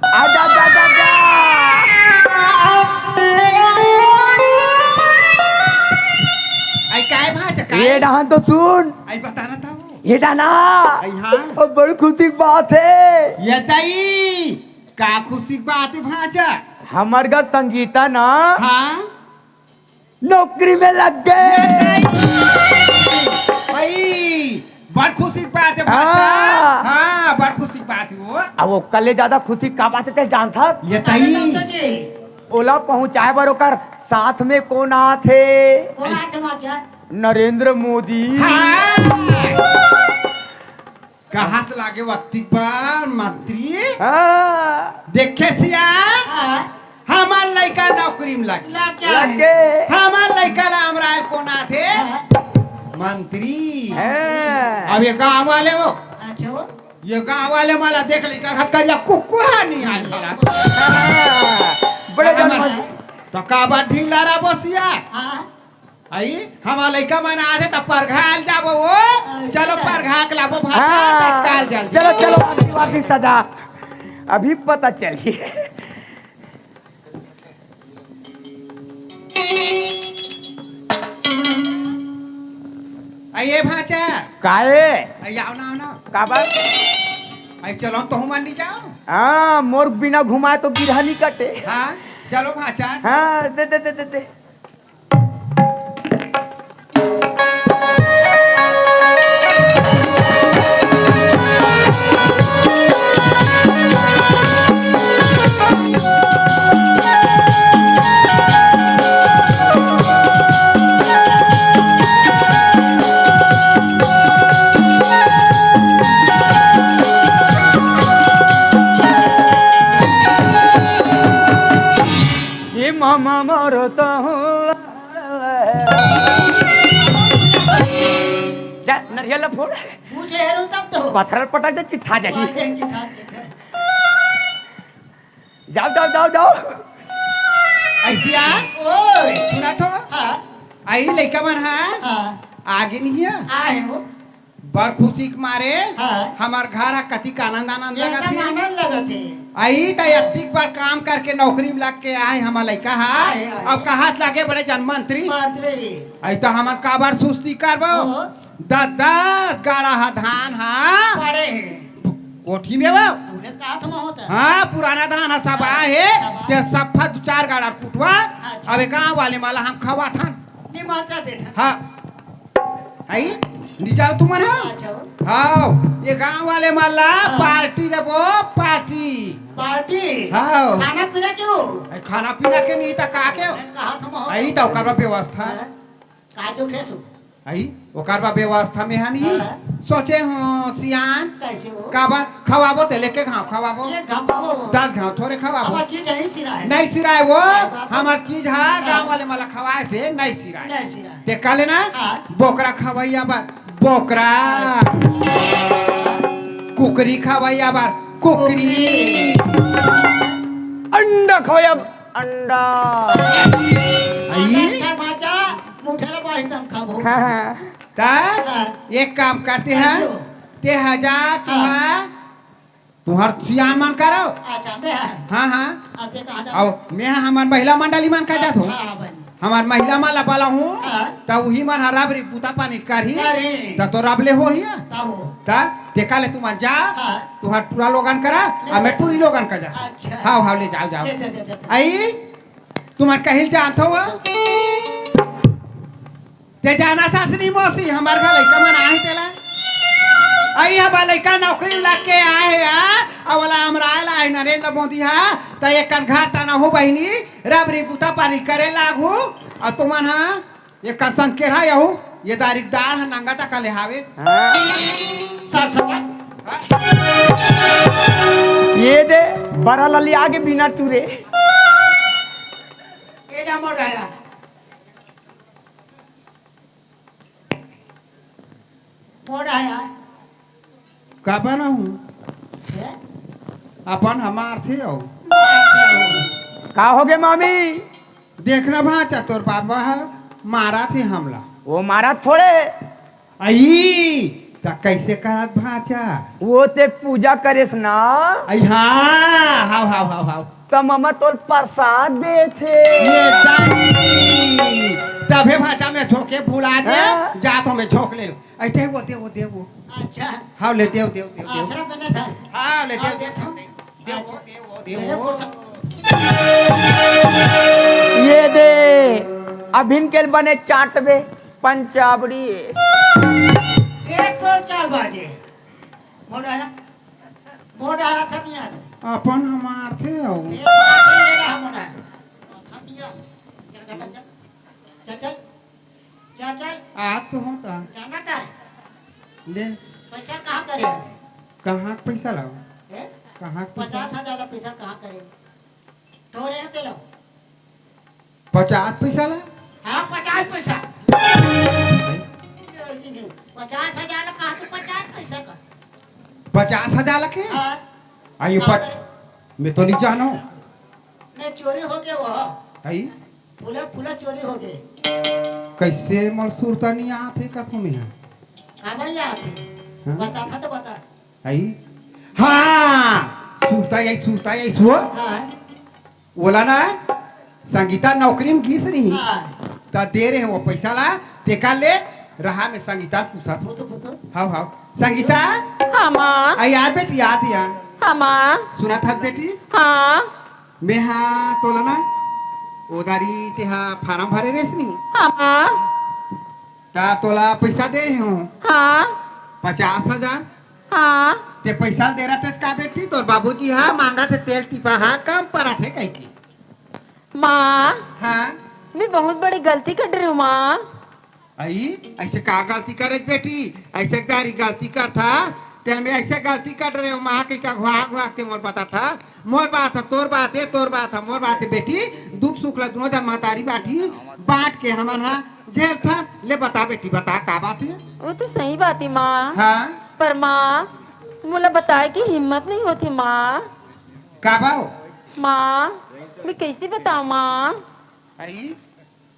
आजा, जा, जा, जा। आई काय भांचा, काय? ये डहन तो सुन। आई बताना था वो। ये डहन। आई हाँ। अब्बड़ खुशी के बात हे। ये सही। का खुशी के बात हे भांचा? हमर गा संगीता ना। हाँ। नौकरी में लग गे। भाई, बड़ खुशी के बात हे भांचा। हाँ। हाँ, बड़ खुशी के बात हे वो। अब ओकर ले ज्यादा खुशी का बात हे, तें जानथस? ये तही। अरे डॉक्टर जी। ओला पहुंचाए बर ओकर साथ में कोन आथे? कोन आथे भांचा? नरेंद्र मोदी। हाँ। कहत लागे वत्ती बार मंत्री। हाँ। देखे सिया, हाँ। हमर लइका नौकरी में लगे। लग गया है। लगे। हमर लइका ला अमराय कोन आथे? हाँ। मंत्री। हाँ। अब ये गांव वाले वो। अच्छा वो? ये गांव वाले मन ला देख लइका हथकरिया कुकुर हा नहीं आए वाला। हाँ। बड़े हमर जन तो काबर ढीला रहा बसिया। हाँ। आई, हमर लइका मन आथे त परघाल जाबो वो। अच्छा। चलो परघा के लाबो भांचा, हाँ। तत्काल जल्दी। चलो, चलो, अभी, अभी सजा, अभी पता चली। आइए भांचा। काहे? आई, आओ ना, आओ ना। काबर? आई, चलो, तो हम मंडी जाओ। हाँ, मोर बिना घुमाए तो गिरहा नहीं कटे। हाँ, चलो भांचा। हाँ, दे, दे, दे, दे, दे। ये मामा मारो तो हूँ। जा, नरियल ला फोड़। पूछे हेरू तब तो। पत्थर पटक दे, चित्था जाही। बातें चित्था जाही। जाओ, जाओ, जाओ, जाओ। ऐसिया? ओए। सुना तो? हाँ। आई लइका मन हा? हाँ। आगे नहीं है? आए हो। बड़ खुशी के मारे हाँ। हमर घर ह कतिक आनंद आनंद लगत एकदम हे। आनंद लगत हे। आई त अतिक बड़ काम करके नौकरी में लग के आए हमर लइका ह। आए, आए। अब कहत लागे बड़े जन मंत्री। मंत्री। आई त हमन काबर सुस्ती करबो? ओहो। दस दस गाड़ा ह धान ह। पड़े हे। कोठी में वो। उन्हें कहा था होता। हाँ, पुराना धान ह सब हाँ, आहे, सब आहे। ते सफा दू चार गाड़ा कुटवा, अच्छा। अब गाँव वाले मन ला हम खवाथन। निमंत्रण देथन। हाँ। आई, निचार तुमन ह? अच्छा। हाँ, ये गाँव वाले मन ला हाँ। पार्टी देबो, पार्टी। पार्टी? हाँ। खाना पीना क्यों? ए, खाना पीना के नहीं त का के? उन्हें कहा था होता। आई त ओकर बर व्यवस्था। हाँ। का जो खेसो? आई, ओकर बा व्यवस्था में हनी। हाँ। सोचे हो सियान, कैसे हो? काबर खवाबो ते लेके घाव खवाबो। एक घाव खवाबो। दस घाव थोड़े खवाबो। हमार चीज है सिराए। नहीं सिराए वो, हाँ, बात हमार चीज है, हाँ। गाँव वाले मन ला खवाए से नहीं सिराए। नहीं सिराए। ते का लेना? हाँ। बोकरा खवैया बर बोकरा। हाँ। कुकरी खवैया बर कुकरी। कुकरी। अंडा खवैया अंडा। आई? अंडा खा बाचा, मुठेला बाढ़ी तम खाबो। हाँ, हाँ। त हाँ। एक काम करते हैं, कैसे हो? ते हजार हाँ। तुहार, तुहार सियान मन करो। अच्छा, मैं है। हाँ, हाँ। अब ते कहाँ जाओ? अब मैं हमार महिला मंडली मन का जात हूँ। हाँ, हाँ, बन। हमार महिला मन ला बोला हूँ, हाँ। त उही मन ह रबरी बूता पानी करही, करही। त तो रब ले होही। तब हो। त तेका ले तुमन जा, हाँ। तुहार टूरा लोगन करा, ले आ मैं जा। टूरी लोगन का जा। अच्छा। हाव, हाव, ले जाओ, जाओ। ले जा, जा, जा, जा। आई, तुमन कहिल जानत हो? ते जाना था श्री मौसी, हमार घर लइका मन आहे तेला। आई, हमार लइका नौकरी लग के आहे, आ, अउ वाला हमरा आए ला आहे नरेंद्र मोदी हा, त एक कन घर तना हो बहिनी, रबरी बूता पानी करे लागू, अउ तुमन हा, एक कन संकेर हा यहू, ये दारिकदार हा नंगा तक ले हावे। हाँ। सच, सच। ये दे, बरा लली आगे बिना टूरे। ये ना मोड़ आया। मोड़ आया। का बनाहूँ? हैं? अपन हमार थे हो। का होगे मामी? देखना भांचा तोर बाबा ह मारत हे हमला। वो मारत थोड़े। अई, त कैसे करत भांचा? वो ते पूजा करेस ना। अई हाँ, हाव, हाव, हाव, हाव। त ममा तोल प्रसाद देथे। ये दाई, तभे भांचा में झोंके भुला दे, हाँ। जा तो में झोंक ले। अई दे वो, दे वो, दे वो। अच्छा। हाव, ले दे वो, दे वो, दे वो, दे वो। आश्रम में न धर। हाँ, ले दे हाँ, वो, दे दे वो, वो। दे वो, दे वो, दे वो, दे मेरे वो। को सब ये दे, अभिन के बने चाटबे, पंचाबड़ी। एक तो चार बाजे। मोड़ आया। मोड़ आया था, नहीं आया था। अपन हमार थे हो। ये बात है, ये रहा मोड़ आया। अच्छा, नहीं आया। चल, चल, चल। चल, चल। चल, चल। आ तो होता। जाना था। ले। पैसा कहाँ करे? कहाँ के पैसा लाओ? हैं? कहाँ के पैसा? पचास हजार ला पैसा कहाँ करे? तोरे हैं तेलो। पचास पैसा ला? हाँ, पचास पैसा। पचास हजार ला कहाँ के पचास पैसा का? पचास हजार ला के? हाँ। आइए, कहाँ पट-, करे? मैं तो नहीं जानो। नहीं, चोरी हो गया वो। आई? फूला, फूला चोरी हो गए। कैसे मोर सुरता नहीं आत हे कथों में ह? काबर नहीं आत हे? हाँ? बता था तो बता। आई? हाँ! सुरता आई, सुरता आई, सुआ। हाँ। ओला ना, संगीता नौकरी में गीस नहीं। हाँ। त दे रहे वो पैसा ला, तेका ले, रहा में संगीता पूछा था। फुटू, फुटू। हाव, हाव। संगीता? हाँ, माँ। आ यार बेटी, याद या। हाँ, माँ। सुना था बेटी? हाँ। मैं हा तोला ना, ओदारी ते हा फारम भरे रेस नी। हाँ। ता तोला पैसा दे रहे हूँ। हाँ। पचास हजार। हाँ। ते पैसा दे रहा थे का बेटी, तोर बाबूजी हा मांगा थे तेल टिपा हा, कम पड़ा थे कह के। माँ। हाँ। मैं बहुत बड़ी गलती कर रही हूँ माँ। आई, ऐसे का गलती करे बेटी? ऐसे गारी गलती कर था, तेल में ऐसे गलती कर रहे हो, माँ के क्या घुआ घुआ के मोर बता था, मोर बात है, तोर बात है, तोर बात है, मोर बात है बेटी, दुख सुख ला दोनों जन महतारी बाटी, बांट के हमन हा झेल था। ले बता बेटी, बता का बात है? वो तो सही बात है माँ। हाँ। पर माँ, मोला बताए की हिम्मत नहीं होती माँ। का बाओ? माँ, मैं कैसे बताऊँ माँ? आई?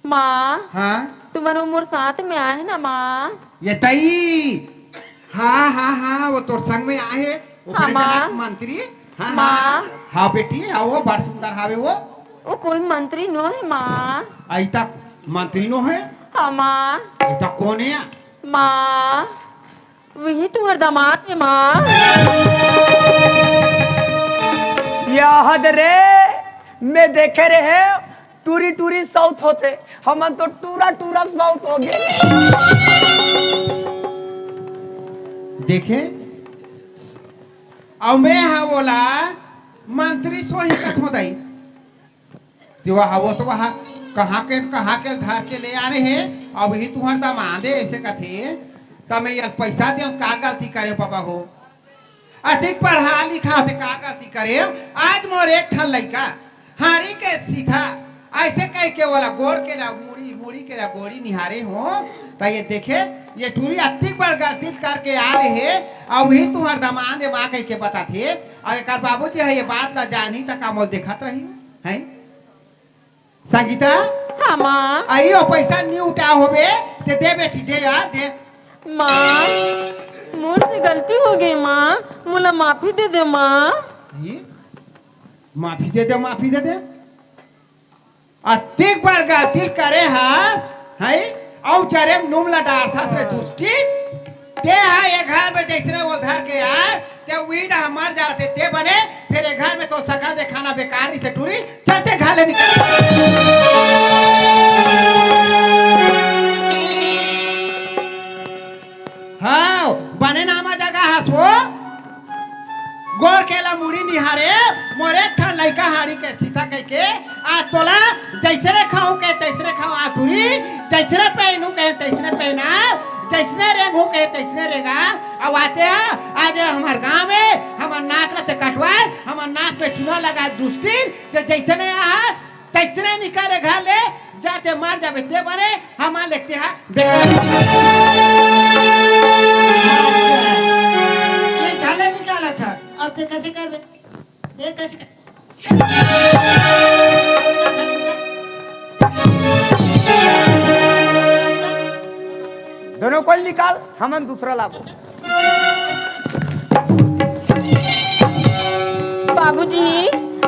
माँ, हाँ? तुमन वो मोर साथ में आहे ना माँ? ये तई, हाँ, हाँ, हाँ, वो तोर संग में आहे, वो हाँ, बड़े माँ। जनाक मंत्री, हाँ, माँ। हाँ, हाँ, बेटी, हाँ, वो बड़ सुंदर हावे वो। वो कोई मंत्री नो है माँ। आई तक मंत्री नो है? हाँ, माँ। आई तक कौन है? माँ। वही तुम्हार दामाद हे माँ। याद रे, मैं देखे रहे, टूरी टूरी साउथ होते, हमन तो टूरा टूरा साउथ हो गए। देखे, अउ मैं हा ओला मंत्री सोही कथों दई। ते वह वो तो वह कहाँ के कहाँ के धर के ले आने हे। अब ही तुहर दमांदे ऐसे कथे, त मैं यल पैसा दे, का गलती करे बाबा हो? अधिक पढ़ा लिखा होते का गलती करे? आज मोर एक ठन लइका हाड़ी के सीधा ऐसे कह के वाला गोड़ के ना मुड़ी, मुड़ी के ना गोड़ी निहारे हो, त ये देखे, ये टूरी अतिक बड़ गलती करके आ रहे हे। अब ही तुहर दमांदे माँ कह के बताथे। अब एक बाबूजी है ये बात ला जानी त का मोल देखत रही है। संगीता, हाँ माँ। आई हो पैसा नी उठा होबे, ते दे बेटी, दे यार, दे। माँ, मोर से गलती हो गई माँ, मोला माफी दे दे माँ। ये? माफी दे दे, माफी दे दे। अतिक बार गलती करे हा, है? औ चरे नूम ला डारथस रे दुष्टी। ते हा ये घर में जैसने वो धर के आए, ते उही ना मर जाते, ते बने, फिर ये घर में तो सका दे खाना बेकार नहीं से टूरी, चलते घर ले निकल। हाँ, बने नामा जगह हस वो। गोड़ के ला मुड़ी निहारे, मोर एक ठन लइका हाड़ी के सीता कह के, आ तोला जैसने खाऊं के तैसने खाऊं आ टूरी, जैसने पहनूं के तैसने पहना, जैसने रेंगूं के तैसने रेंगा। अब आते हैं, आज हमार गांव में, हमार नाक ला ते कटवाए, हमार नाक में चूना लगा दुष्टी, ते जैसने आ, तैसने निकाले घर ले, जाते मर जाबे ते बने, हमार लेगते हा बेकार। ये घर ले निकाला था, अब ते कैसे करबे? ये कैसे कर? दोनों कोई निकाल, हमन दूसरा लाबो। बाबूजी,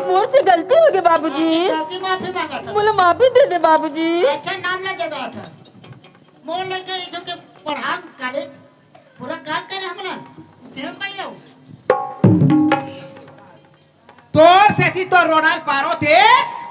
मोर से गलती हो गई बाबूजी। गलती माफी मांगा था। मोला माफी दे दे बाबूजी। अच्छा नाम ना जगा था। मोर लइका ये जो के पढ़ान कॉलेज पूरा काम करे हमला। सेव पाई लो। तोर सेती तोर रोनाल पारो थे,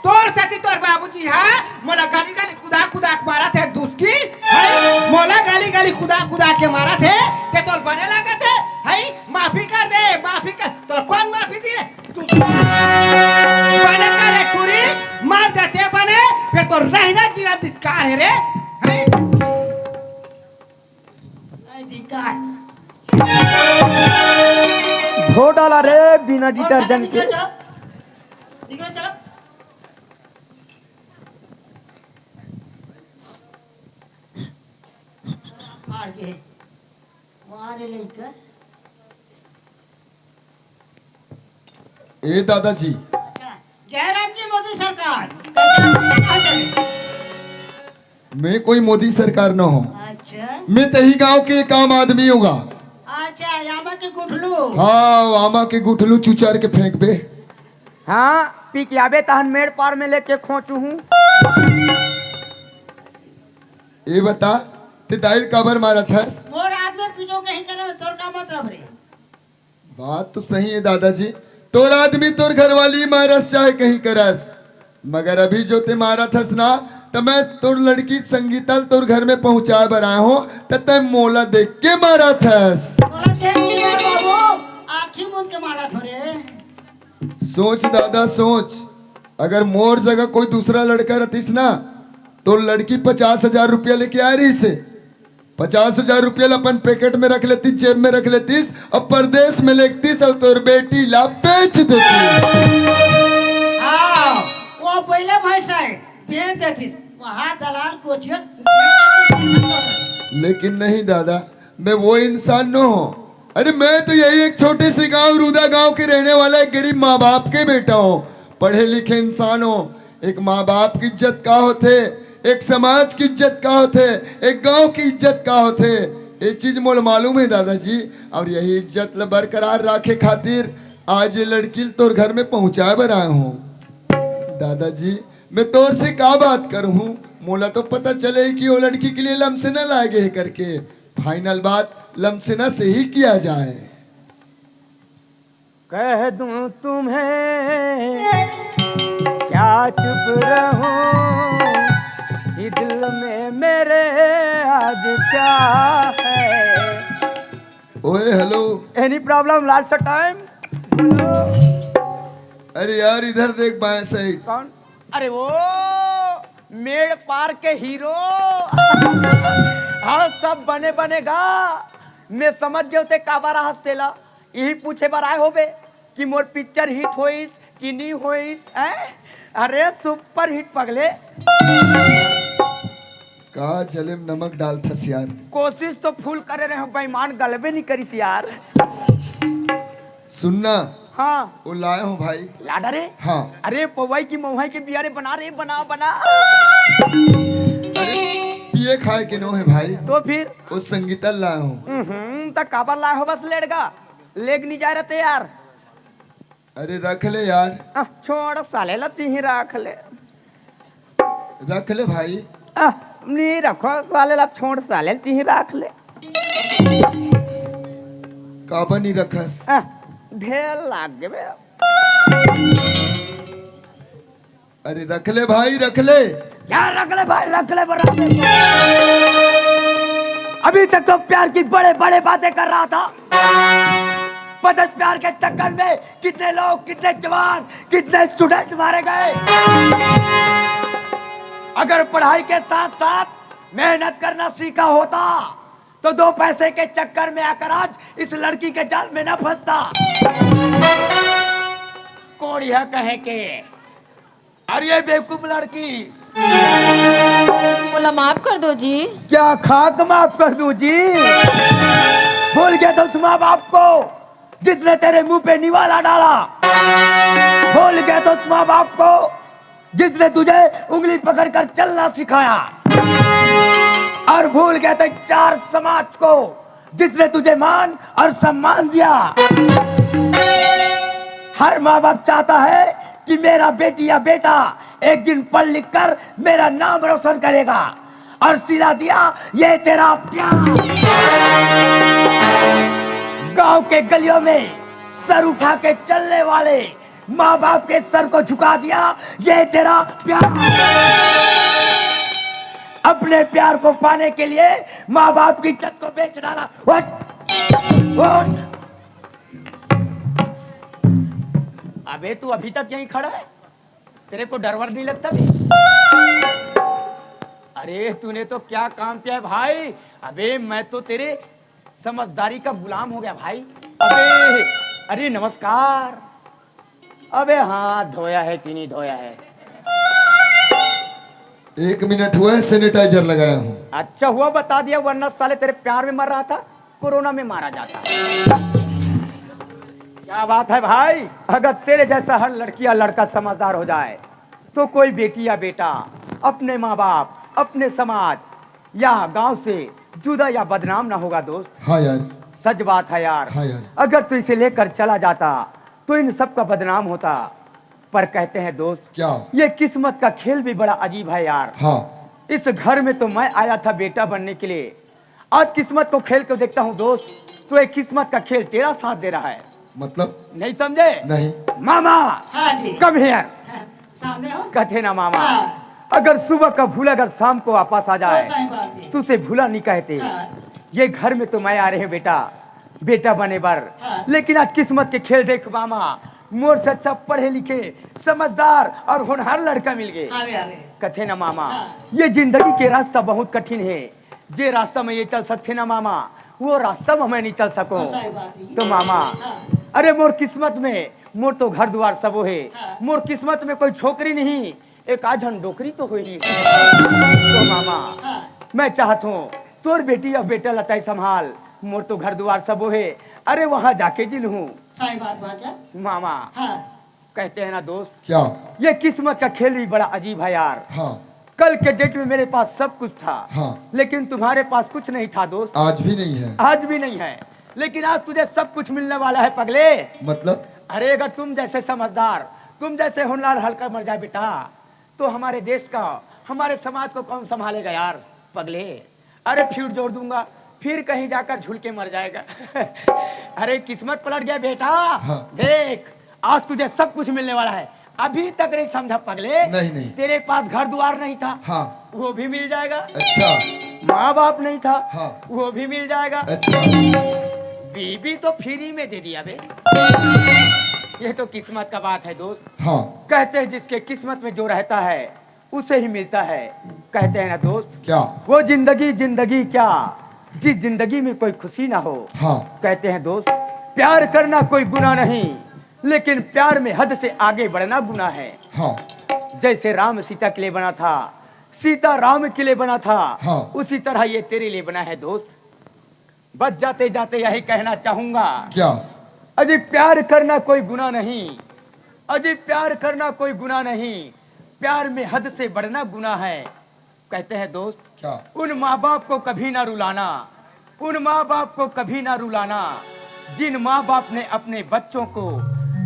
तोर सेती तोर बाबूजी हा मोला गाली गाली कुदा कुदा के मारा थे दुष्टी, है? मोला गाली गाली कुदा कुदा के मारा थे, ते तोर बने लगा थे, है? माफी कर दे, माफी कर, तोर कौन माफी दी रे? तू बने करे टूरी, मर जाते बने, फिर तोर रहना जीना धिक्कार है रे, है? अधिकार। धो डाला रे बिना डिटर्जेंट के। निकलो, चलो। निकलो, चलो। फाड़ के। मारे लइका। ए दादाजी, अच्छा, जयराम जी मोदी सरकार। कैसे? मैं कोई मोदी सरकार न हूँ। अच्छा, मैं तही गांव के एक आम आदमी हूँगा। अच्छा, आमा के गुठलू। हाँ, आमा के गुठलू चुचार के फेंकबे। हाँ, पी के आबे तहन मेड़ पार में लेके खोचू हूँ। ए बता, ते दाइल काबर मारत हस? मोर आदमी पीटो कहीं करो, तोर का मतलब रे? बात तो सही है दादाजी, तोर आदमी तोर घरवाली मारस चाहे कहीं करस, मगर अभी जो ते मारत हस ना, त मैं तोर लड़की संगीता ल तोर घर में पहुंचाए बर आए हूँ, त तै मोला देख के मारत हस। तोला देख के यार बाबू, आँखी मूंद के मारा थोरे। सोच दादा सोच, अगर मोर जगह कोई दूसरा लड़का रहतीस ना, तो लड़की पचास हजार रुपया लेके आ रही से, पचास हजार रुपया ला अपन पैकेट में रख लेतीस, जेब में रख लेतीस, और परदेस में लेगतीस और तोर बेटी ला बेच देतीस। हाँ, वो पहले भैंस है, बेच देतीस, वहाँ दलाल कोचिया। लेकिन नहीं दादा, मैं वो इंसान न हूँ। अरे मैं तो यही एक छोटे से गांव, रूदा गांव के रहने वाला एक गरीब माँ बाप के बेटा हूँ, पढ़े लिखे इंसान हूँ। एक माँ बाप की इज्जत का होथे, एक समाज की इज्जत का होथे, एक गांव की इज्जत का होथे, ये चीज मोला मालूम है दादाजी। और यही इज्जत ल बरकरार राखे खातिर आज ये लड़की ल तोर घर में पहुंचाए बर आए हूँ। दादाजी, मैं तोर से का बात करूँ, मोला तो पता चले कि वो लड़की के लिए लमसे न लाए गए करके। फाइनल बात, लमसेना से ही किया जाए। कह दूं तुम्हें क्या चुप रहूं, ये दिल में मेरे आज क्या है। ओए, hello। Any problem last time? अरे यार, इधर देख, बाएं side। कौन? अरे वो मेड़ पार के हीरो। हाँ, सब बने बने गा। मैं समझ गयो ते काबर आहस तेला। यही पूछे बर आए होबे कि मोर पिक्चर हिट होइस कि नी होइस, हैं? अरे सुपर हिट पगले। का जले म नमक डालथस यार? कोशिश तो फुल करे रहे हूँ, बेईमान गलबे नहीं करिस यार। सुनना। हाँ। वो लाए हूँ भाई। ला डारे? हाँ। अरे पौवाई की मौहाई के बिया रे, बना रे, बना, बना। अरे पिए खाए के नो है भाई। तो फिर? वो संगीता लाए हूँ। हम्म, त काबर लाए हो बस लेड़गा? लेग नहीं जा रहे थे यार। अरे रख ले यार। आ, छोड़ साले ला, तिही रख ले। रख ले भाई। आ, नी रखो साले ला, छोड़ साले, तिही रख ले। काबर नी रखस? आ, ढेर लाग गे बे। अरे रख ले भाई, रख ले। क्या रख ले भाई, रख ले बराबर। अभी तक तो प्यार की बड़े बड़े बातें कर रहा था। पता प्यार के चक्कर में कितने लोग, कितने जवान, कितने स्टूडेंट मारे गए। अगर पढ़ाई के साथ साथ मेहनत करना सीखा होता तो दो पैसे के चक्कर में आकर आज इस लड़की के जाल में ना फंसता। कोढ़िया कहे के। अरे ये बेवकूफ लड़की। बोला, माफ कर दो जी। क्या खाक माफ कर दूं जी? भूल गया था उस माँ बाप को जिसने तेरे मुंह पे निवाला डाला। भूल गया था उस माँ बाप को जिसने तुझे उंगली पकड़कर चलना सिखाया। और भूल गया था चार समाज को जिसने तुझे मान और सम्मान दिया। हर माँ बाप चाहता है कि मेरा बेटी या बेटा एक दिन पढ़ लिख कर मेरा नाम रोशन करेगा। और सिला दिया ये तेरा प्यार। गांव के गलियों में सर उठा के चलने वाले माँ बाप के सर को झुका दिया ये तेरा प्यार। अपने प्यार को पाने के लिए माँ बाप की इज्जत को बेच डाला। उठ, उठ। अबे तू अभी तक यहीं खड़ा है, तेरे को डर वर नहीं लगता बे? अरे तूने तो क्या काम किया है भाई। अबे मैं तो तेरे समझदारी का गुलाम हो गया भाई। अबे अरे नमस्कार। अबे हाथ धोया है कि नहीं धोया है? एक मिनट हुआ है, सैनिटाइजर लगाया हूँ। अच्छा हुआ बता दिया, वरना साले तेरे प्यार में मर रहा था, कोरोना में मारा जाता। क्या बात है भाई, अगर तेरे जैसा हर लड़की या लड़का समझदार हो जाए तो कोई बेटी या बेटा अपने माँ बाप, अपने समाज या गांव से जुदा या बदनाम ना होगा दोस्त। हाँ यार। सच बात है यार। हाँ यार। अगर तू इसे लेकर चला जाता तो इन सब का बदनाम होता। पर कहते हैं दोस्त, क्या? ये किस्मत का खेल भी बड़ा अजीब है यार। हाँ। इस घर में तो मैं आया था बेटा बनने के लिए, आज किस्मत को खेल के देखता हूँ दोस्त, तो ये किस्मत का खेल तेरा साथ दे रहा है। मतलब? नहीं समझे? नहीं। मामा, हाँ जी। Come here। हाँ, सामने हो। कहते ना मामा, हाँ। अगर सुबह का भूला अगर शाम को वापस आ जाए, वो सही बात है। तो उसे भूला नहीं कहते। हाँ। ये घर में तो मैं आ रहे हूँ बेटा, बेटा बने बर। हाँ। लेकिन आज किस्मत के खेल देख मामा, मोर से अच्छा पढ़े लिखे, समझदार और होनहार लड़का मिल गए। आवे, आवे। कथे ना मामा, हाँ। ये जिंदगी के रास्ता बहुत कठिन है। जे रास्ता में ये चल सकथे ना मामा, वो रास्ता में मैं नहीं चल सको। हाँ, सही बात है। तो मामा, हाँ। अरे मोर किस्मत में, मोर तो घर दुआर सबो है। हाँ। मोर किस्मत में कोई छोकरी नहीं, एक आध झन डोकरी तो होही। तो मामा, हाँ। मैं चाहत हूँ तोर बेटी या बेटा ला तैं संभाल, मोर तो घर दुआर सबो है। अरे वहाँ जाके जी लूँ। सही बात बाचा। मामा। हाँ। कहते हैं ना दोस्त, क्या? ये किस्मत का खेल भी बड़ा अजीब है यार। हाँ। कल के डेट में मेरे पास सब कुछ था, हाँ। लेकिन तुम्हारे पास कुछ नहीं था दोस्त। आज भी नहीं है। आज भी नहीं है, लेकिन आज तुझे सब कुछ मिलने वाला है पगले। मतलब? अरे अगर तुम जैसे समझदार, तुम जैसे होनहार लड़का मर जाए बेटा, तो हमारे देश का, हमारे समाज को कौन संभालेगा यार पगले? अरे फ्यूज जोड़ दूंगा, फिर कहीं जाकर झूल के मर जाएगा। अरे, किस्मत पलट गया बेटा। हाँ। देख, आज तुझे सब कुछ मिलने वाला है। अभी तक नहीं समझा पगले। नहीं, नहीं। तेरे पास घर द्वार नहीं था। हाँ। वो भी मिल जाएगा। अच्छा। माँ बाप नहीं था। हाँ। वो भी मिल जाएगा। अच्छा। बीबी तो फ्री में दे दिया बे। ये तो किस्मत का बात है दोस्त। हाँ। कहते हैं, जिसके किस्मत में जो रहता है, उसे ही मिलता है। कहते हैं ना दोस्त, क्या? वो जिंदगी, जिंदगी क्या, जिस जिंदगी में कोई खुशी ना हो। हाँ। कहते हैं दोस्त, प्यार करना कोई गुनाह नहीं, लेकिन प्यार में हद से आगे बढ़ना गुनाह है। हाँ। जैसे राम सीता के लिए बना था, सीता राम के लिए बना था, हाँ। उसी तरह ये तेरे लिए बना है दोस्त। बस जाते जाते यही कहना चाहूंगा, क्या? अजी, प्यार करना कोई गुनाह नहीं, अजी, प्यार करना कोई गुनाह नहीं, प्यार में हद से बढ़ना गुनाह है। कहते हैं दोस्त, क्या? उन माँ बाप को कभी ना रुलाना, उन माँ बाप को कभी ना रुलाना, जिन माँ बाप ने अपने बच्चों को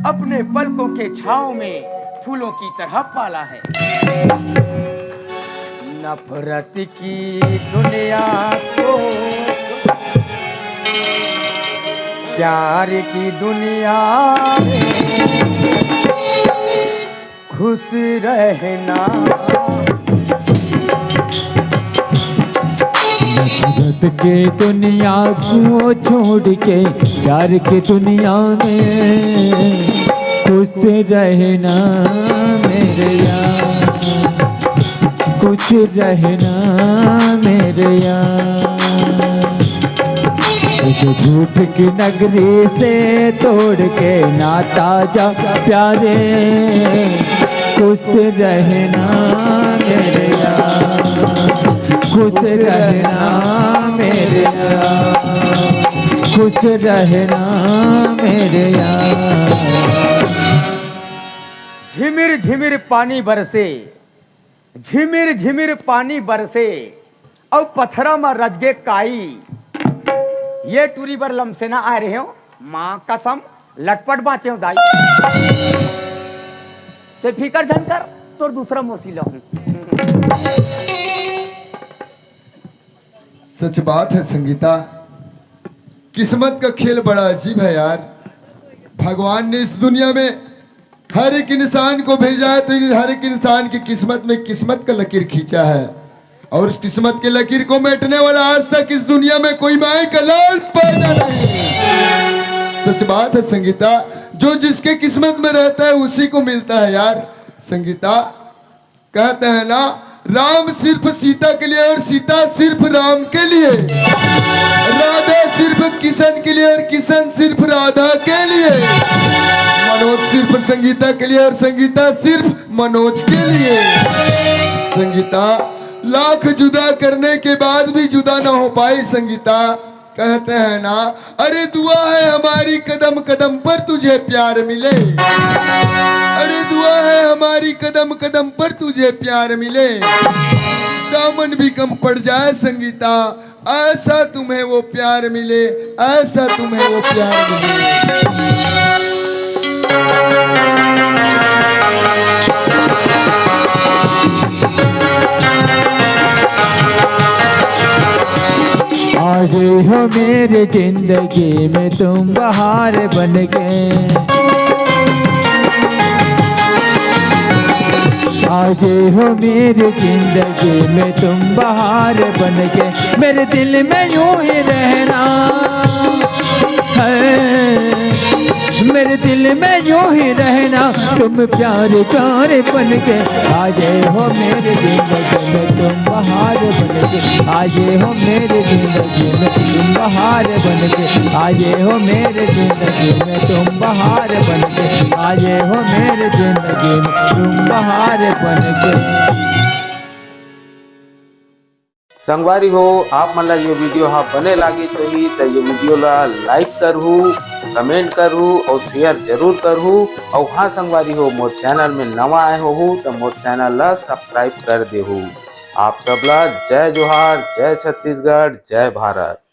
अपने पलकों के छांव में फूलों की तरह पाला है। नफरत की दुनिया को प्यार की दुनिया में खुश रहना। नफरत के दुनिया को छोड़ के प्यार की दुनिया में खुश रहना मेरे यार, खुश रहना मेरे यार। इस झूठ की नगरी से तोड़ के नाता जा प्यारे, खुश रहना मेरे यार, खुश रहना मेरे यार, खुश रहना मेरे यार। झिमिर झिमिर पानी बरसे, झिमिर झिमिर पानी बरसे, अउ पथरा म रजगे काई। ये टूरी बर लमसेना आए रहे हो, माँ कसम लटपट बाँचे हो दाई। ते फिकर झन कर, तोर दूसरा मोसी लहूँ। सच बात है संगीता, किस्मत का खेल बड़ा अजीब है यार। भगवान ने इस दुनिया में हर एक इंसान को भेजा है, तो इन हर एक इंसान की किस्मत में किस्मत का लकीर खींचा है, और उस किस्मत के लकीर को मेटने वाला आज तक इस दुनिया में कोई माई का लाल पैदा नहीं। सच बात है संगीता, जो जिसके किस्मत में रहता है उसी को मिलता है यार। संगीता, कहते हैं ना, राम सिर्फ सीता के लिए और सीता सिर्फ राम के लिए, राधा सिर्फ किशन के लिए और किशन सिर्फ राधा के लिए, मनोज सिर्फ संगीता के लिए और संगीता सिर्फ मनोज के लिए। संगीता, लाख जुदा करने के बाद भी जुदा ना हो पाई संगीता। कहते हैं ना, अरे दुआ है हमारी कदम कदम पर तुझे प्यार मिले, अरे दुआ है हमारी कदम कदम पर तुझे प्यार मिले। दामन भी कम पड़ जाए संगीता, ऐसा तुम्हें वो प्यार मिले, ऐसा तुम्हें वो प्यार मिले। आ गई हो मेरी जिंदगी में तुम बहार बन के, आ गई हो मेरी जिंदगी में तुम बहार बन के, मेरे दिल में यूं ही रहना है, मेरे दिल में यूं ही रहना, तुम प्यारे प्यारे बन के आ गए हो मेरे जिंदगी में, तुम बहार बन के आ गए हो मेरे जिंदगी में, तुम बहार बन के आ गए हो मेरे जिंदगी में, तुम बहार बन के आ गए हो मेरे जिंदगी में, तुम बहार बन के। संगवारी हो, आप मन ला ये वीडियो हा बने लागिस होही त ये वीडियो ला like करहू, comment करहू और share जरूर करहू। और हाँ संगवारी हो, मोर चैनल में नवा आए होहू त मोर चैनल ला subscribe कर देहू। आप सब ला जय जोहार, जय छत्तीसगढ़, जय भारत।